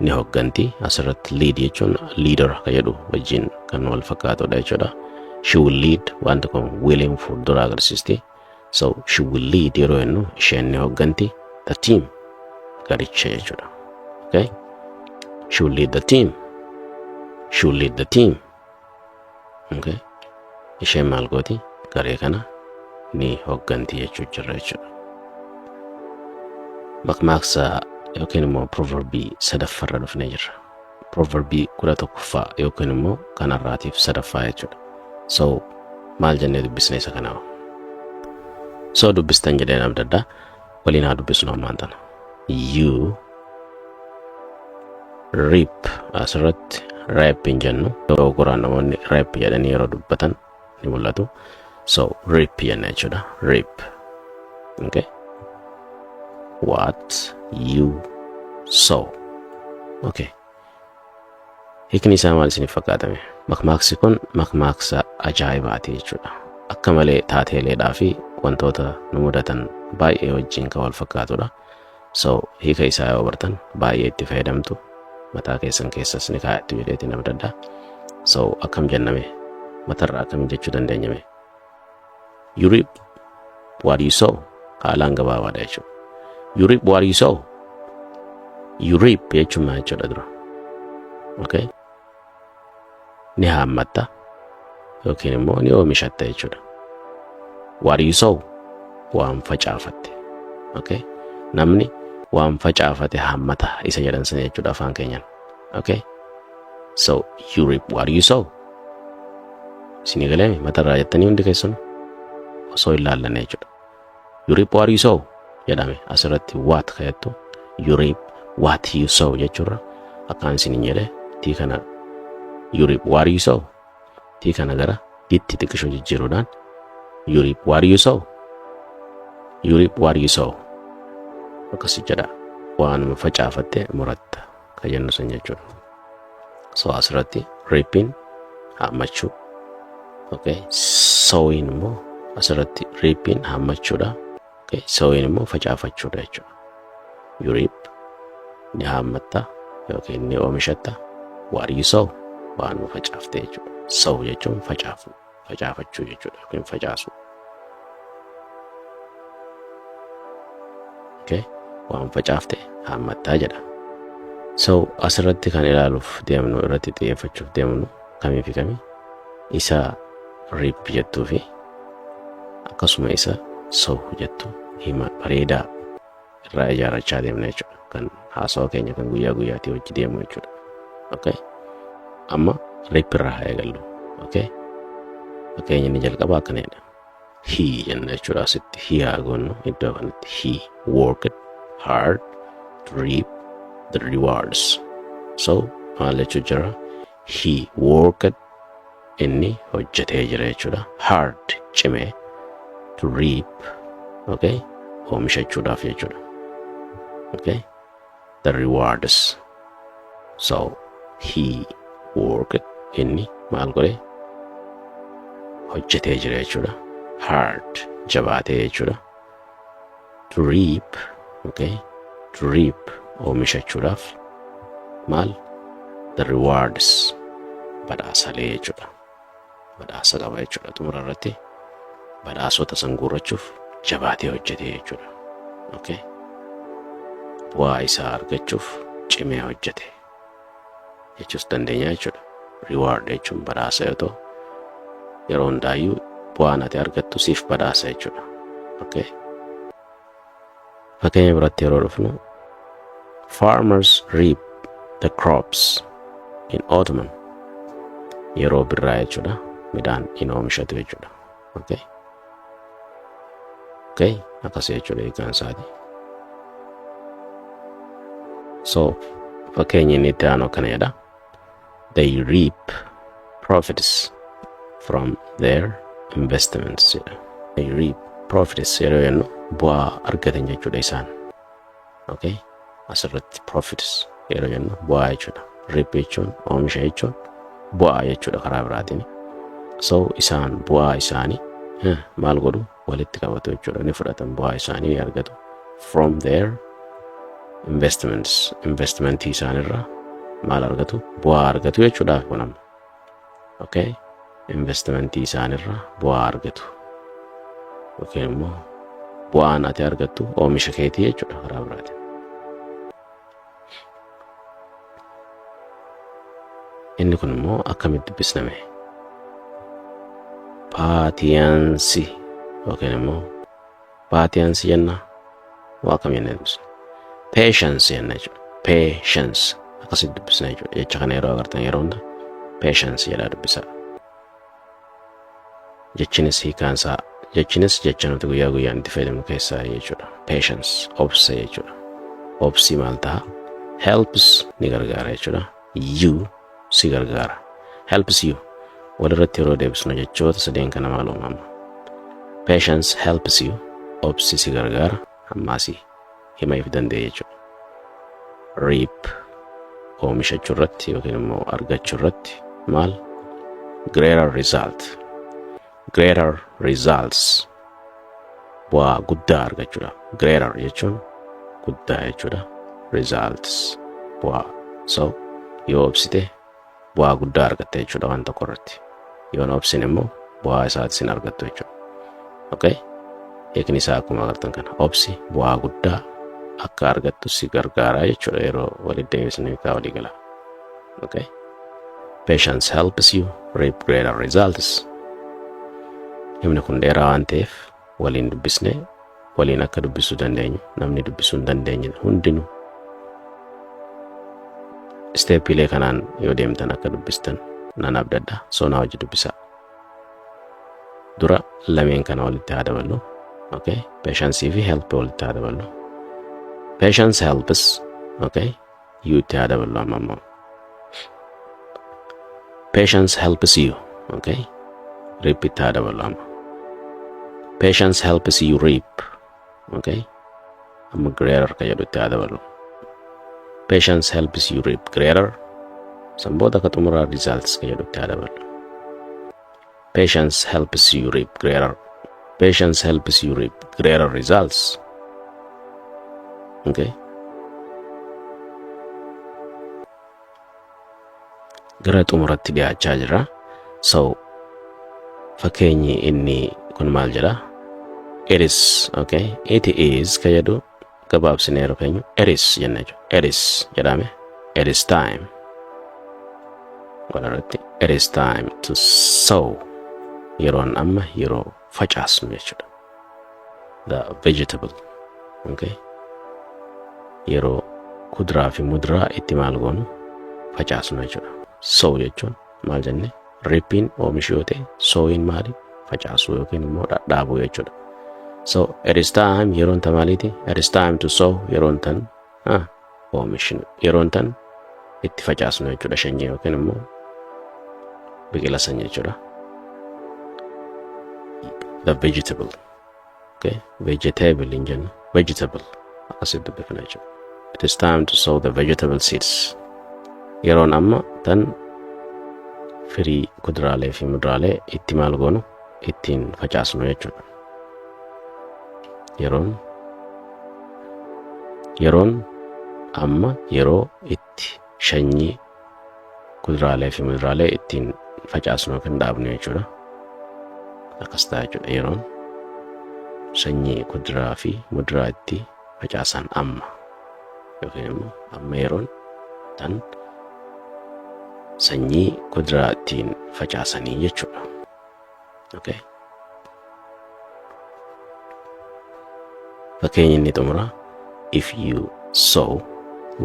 ni hogganti. Asirratti "lead" jechuun "leader" ka jedhu wajjin kan wal fakkaatudha jechuudha. She will lead, wanta kun willing fuuldura agarsiisti. So she will lead yeroo jennu isheen ni hogganti, the team, garicha jechuudha. Okay? She will lead the team. She will lead the team. Okay? Isheen maal gooti? Garee kana ni hogganti jechuu jirra jechuudha. Maqmaaqsa yookiin immoo proverbii sadaffaarra dhufnee jirra. Proverbii 11ffaa yookiin immoo kanarraatiif sadaffaa jechuudha. So maal jennee dubbisne isa kanaa? So dubbistan jedheen abdaddaa, waliin haa dubbisnu ammaan tana. You reap, asirratti "rape" hin jennu, dogoggoraan namoonni "rape" jedhanii yeroo dubbatan ni mul'atu. So "reap" jenna jechuudha. Reap. Okay. What you sow. Okay. Hiikni isaa maal isiniif fakkaatame? Makmaaksi kun makmaaksa ajaa'ibaati jechuudha. Akka malee taateeleedhaa fi wantoota nu mudatan baay'ee wajjin kan wal fakkaatudha. So hiika isaa yoo bartan baay'ee itti fayyadamtu, mataa keessan keessas ni kaa'attu jedheetiin abdadha. So akkam jenname? Matarraa akkam jechuu dandeenyame? You reap what you sow, haalaan gabaabaadha jechuudha. You reap what you sow. You reap jechuun maal jechuudha dura? Okay. Ni haammatta yookiin immoo ni oomishatta jechuudha. What you sow, waan facaafatte. Okay. Namni waan facaafate haammata isa jedhan sana jechuudha afaan keenyaan. Okay. So you reap what you sow. Isinii galeemi matarraa jettanii hundi keessanuu osoo hin laallanne jechuudha. You reap what you sow jedhame. Asirratti "what" ka jettu, "you reap what you sow" jechuurra, akkaan isiniin jedhe, tii kana, "you reap what you sow", tii kana gara ditti xiqqishoo jijjiiruudhaan "you reap what you sow", "you reap what you sow" akkasi jedha. Waanuma facaafatte muratta ka jennu sun jechuudha. So asirratti reaping haammachuu. Okay. Sowing immoo, asirratti reaping haammachuudha. Okay. Sowing immoo facaafachuudha jechuudha. You reap, ni haammatta yookiin ni oomishatta, what you sow, waanuma facaafte jechuudha. Sow jechuun facaafu, facaafachuu jechuudha yookiin facaasuu. Okay. Waan facaafte haammattaa jedha. So asirratti kan ilaaluuf deemnu, irratti xiyyeeffachuuf deemnu kamii fi kamii? Isa "reap" jettuu fi akkasuma isa "sow" jettu hima bareedaa irraa ijaarrachaa deemna jechuudha. Kan haasawa keenya kan guyyaa guyyaatii hojii deemu jechuudha. Okay. Amma "reap" irraa haa eegallu. Okay. Fakkeenya inni jalqabaa akkana jedha. "He" jenna jechuudha, asitti "he" haa goonnu iddoo kanatti. He worked hard to reap the rewards. So maal jechuu jira? He worked Inni hojjetee jira jechuudha. Hard cimee, to reap, okay, oomishachuudhaaf jechuudha. Okay, the rewards. So he worked, inni maal godhe? Hojjetee jira jechuudha. Hard jabaatee jechuudha. To reap, okay, to reap oomishachuudhaaf maal? The rewards, badhaasalee jechuudha. Badhaasa qaba jechuudha. Xumura irratti badhaasota san guurrachuuf jabaatee hojjetee jechuudha. Okay, bu'aa isaa argachuuf cimee hojjete jechuus dandeenya jechuudha. Reward jechuun badhaasa yoo ta'u, yeroo hundaayyuu bu'aan ati argattu siif badhaasa jechuudha. Okay, fakkeenya biratti yeroo dhufnu, farmers reap the crops in autumn, yeroo birraa jechuudha, midhaan in oomishatu jechuudha. Okay, akkas jechuudha hiikaan isaati. So fakkeenyi inni itti aanu akkana jedha: they reap profits from their investments jedha. They reap profits yeroo jennu bu'aa argatan jechuudha isaan. Okay, asirratti profits yeroo jennu bu'aa jechuudha. Reap jechuun oomisha jechuun bu'aa jechuudha karaa biraatiin. So isaan bu'aa isaanii maal godhu? Walitti qabatu jechuudha. Ni fudhatan, bu'aa isaanii ni argatu. From their investments, investmentii isaanirraa maal argatu? Bu'aa argatu jechuudhaaf kun amma. Okay, investmentii isaanirraa bu'aa argatu yookiin immoo bu'aan ati argattu oomisha keetii jechuudha karaa biraatiin. Inni kun immoo akkamitti dubbisname? Paatiyaansi yookiin immoo paatiyaansi jenna, waa akkam jennee dubbisna? Patience jenna jechuudha. Patience akkasitti dubbisna jechuudha. Jecha kana yeroo agartan yeroo hunda patience jedhaa dubbisaa. Jechinis hiikaan isaa, jechinis jecha nuti guyyaa guyyaan itti fayyadamnu keessaa jechuudha. Patience obsa jechuudha. Obsi maal ta'a? Helps ni gargaara jechuudha. You si gargaara. Helps you. Walirratti yeroo deebisnu jechoota sadeen kana maal uumama? Patience helps you. Obsi si gargaara. Ammaasii hima if danda'e jechuudha. Reap oomishachuu irratti yookiin immoo argachuu irratti maal? Greater result. Greater results, bu'aa guddaa argachuudha. Greater jechuun guddaa jechuudha. Results bu'aa. So yoo obsite bu'aa guddaa argatta jechuudha waan tokko irratti. Yoo hin obsine immoo bu'aa isaati sin argattu jechuudha. Okay? Hiikni isaa akkuma agartan kana, obsi bu'aa guddaa akka argattu si gargaaraa jechuudha yeroo walitti deebisnu hiikaa walii gala. Okay? Patience helps you reap greater results. Himni kun dheeraa waan ta'eef waliin dubbisnee waliin akka dubbisuu dandeenyu, namni dubbisuu hin dandeenye hundinuu stepiilee kanaan yoo deemtan akka dubbistan nan abdadha. So naa hojii dubbisaa. Dura lameen kana walitti haa daballu. Okay? Patience fi help walitti haa daballu. Patience helps. Okay? You itti haa daballu amma immoo. Patience helps you. Okay? Reap itti haa daballu amma. Patience helps you reap. Okay? Amma greater ka jedhu itti haa daballu. Patience helps you reap greater. San booda ka xumuraa results ka jedhu itti haa daballu. Patience helps you reap greater. Patience helps you reap greater results. Okay? Gara xumuratti dhiyaachaa jira. So fakkeenyi inni kun maal jedha? It is, okay? It is ka jedhu gabaabsinee yeroo keenyu it is jenna jechuudha. It is jedhame. It is time. Walirratti it is time to sow. Yeroon amma yeroo facaasnu jechuudha. The vegetable. Okay? Yeroo kuduraa fi muduraa itti maal goonu? Facaasnu jechuudha. Sow jechuun maal jenne? Reapiin oomishuu yoo ta'e, sowiin maali? Facaasuu yookiin immoo dhadhaabuu jechuudha. So it is time, yeroon tan maaliiti? It is time to sow, yeroon tan oomishnu, yeroon tan itti facaasnu jechuudha, sanyii yookiin immoo Biqila san jechuudha. The vegetable. Okay? Vegetable hin jennu. Vegetable. Akkasitti dubbifna jechuudha. It is time to sow the vegetable seeds. Yeroon amma tan firii kuduraalee fi muduraalee itti maal goonu ittiin facaasnu jechuudha. Yeroon yeroon amma yeroo itti shanyii kuduraalee fi muduraalee ittiin facaasnu yookiin dhaabnu jechuudha. Akkas ta'a jechuudha yeroon sanyii kuduraa fi muduraa itti facaasan amma yookiin immoo amma yeroon tan sanyii kuduraa ittiin facaasanii jechuudha. Okay. Fakkeenyi inni xumuraa if you sow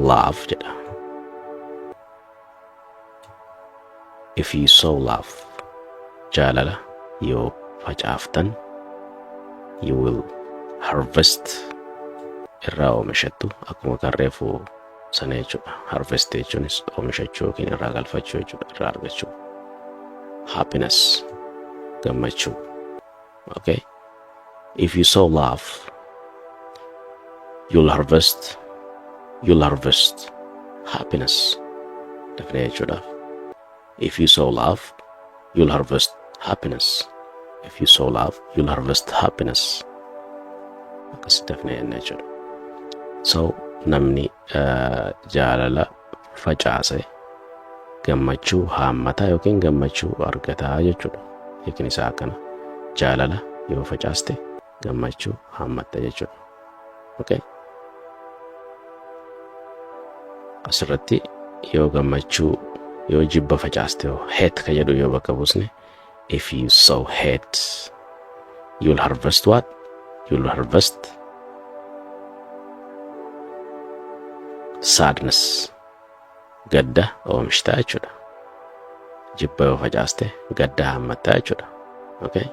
love jedha. If you sow love jaalala yoo facaaftan you will harvest irraa oomishattu akkuma kan reefu sana jechuudha. Harvest jechuunis oomishachuu yookiin irraa galfachuu jechuudha irraa argachuu. Happiness gammachuu. Okay. If you sow love you'll harvest happiness. Dafnee jechuudhaaf. If you sow love you'll harvest happiness. If you sow love you'll harvest happiness. Akkasitti dafnee jenna jechuudha. So namni jaalala facaase gammachuu haammata yookiin gammachuu argataa jechuudha. Hiikni isaa akkana. Jaalala yoo facaaste gammachuu haammatta jechuudha. Okay? Asirratti yoo gammachuu yoo jibba facaaste yoo hate ka jedhu yoo bakka buusne if you sow hate you'll harvest what? You'll harvest sadness gadda oomishtaa jechuudha. Jibba yoo facaaste gadda haammattaa jechuudha. Okay?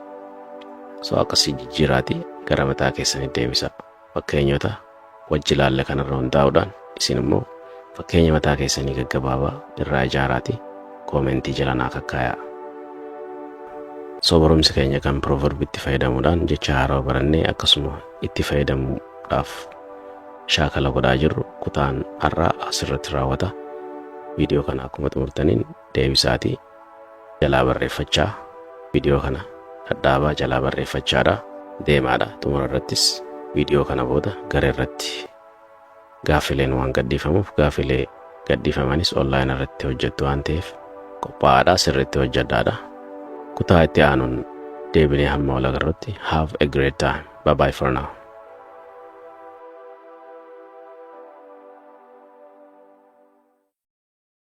So akkasii jijjiiraatii gara mataa keessanii deebisa. Fakkeenyota wajji ilaalle kanarra hundaa'uudhaan isin immoo fakkeenya mataa keessanii gaggabaabaa irraa ijaaraatii koomentii jala naa kakkaayaa. So barumsi keenya kan proverb itti fayyadamuudhaan jecha haarawaa barannee akkasuma itti fayyadamuudhaaf shaakala godhaa jirru kutaan har'aa asirratti raawwata. Viidiyoo kana akkuma xumurtaniin deebisaatii jalaa barreeffachaa viidiyoo kana dhadhaabaa jalaa barreeffachaadha deemaadha. Xumura irrattis viidiyoo kana booda gara irratti gaaffileen waan gadhiifamuuf gaaffilee gadhiifamanis online irratti hojjettu waan ta'eef qophaa'aadha sirriitti hojjedhaadha. Kutaa itti aanuun deebinee hamma wal agarrutti have a great time. Bye bye for now.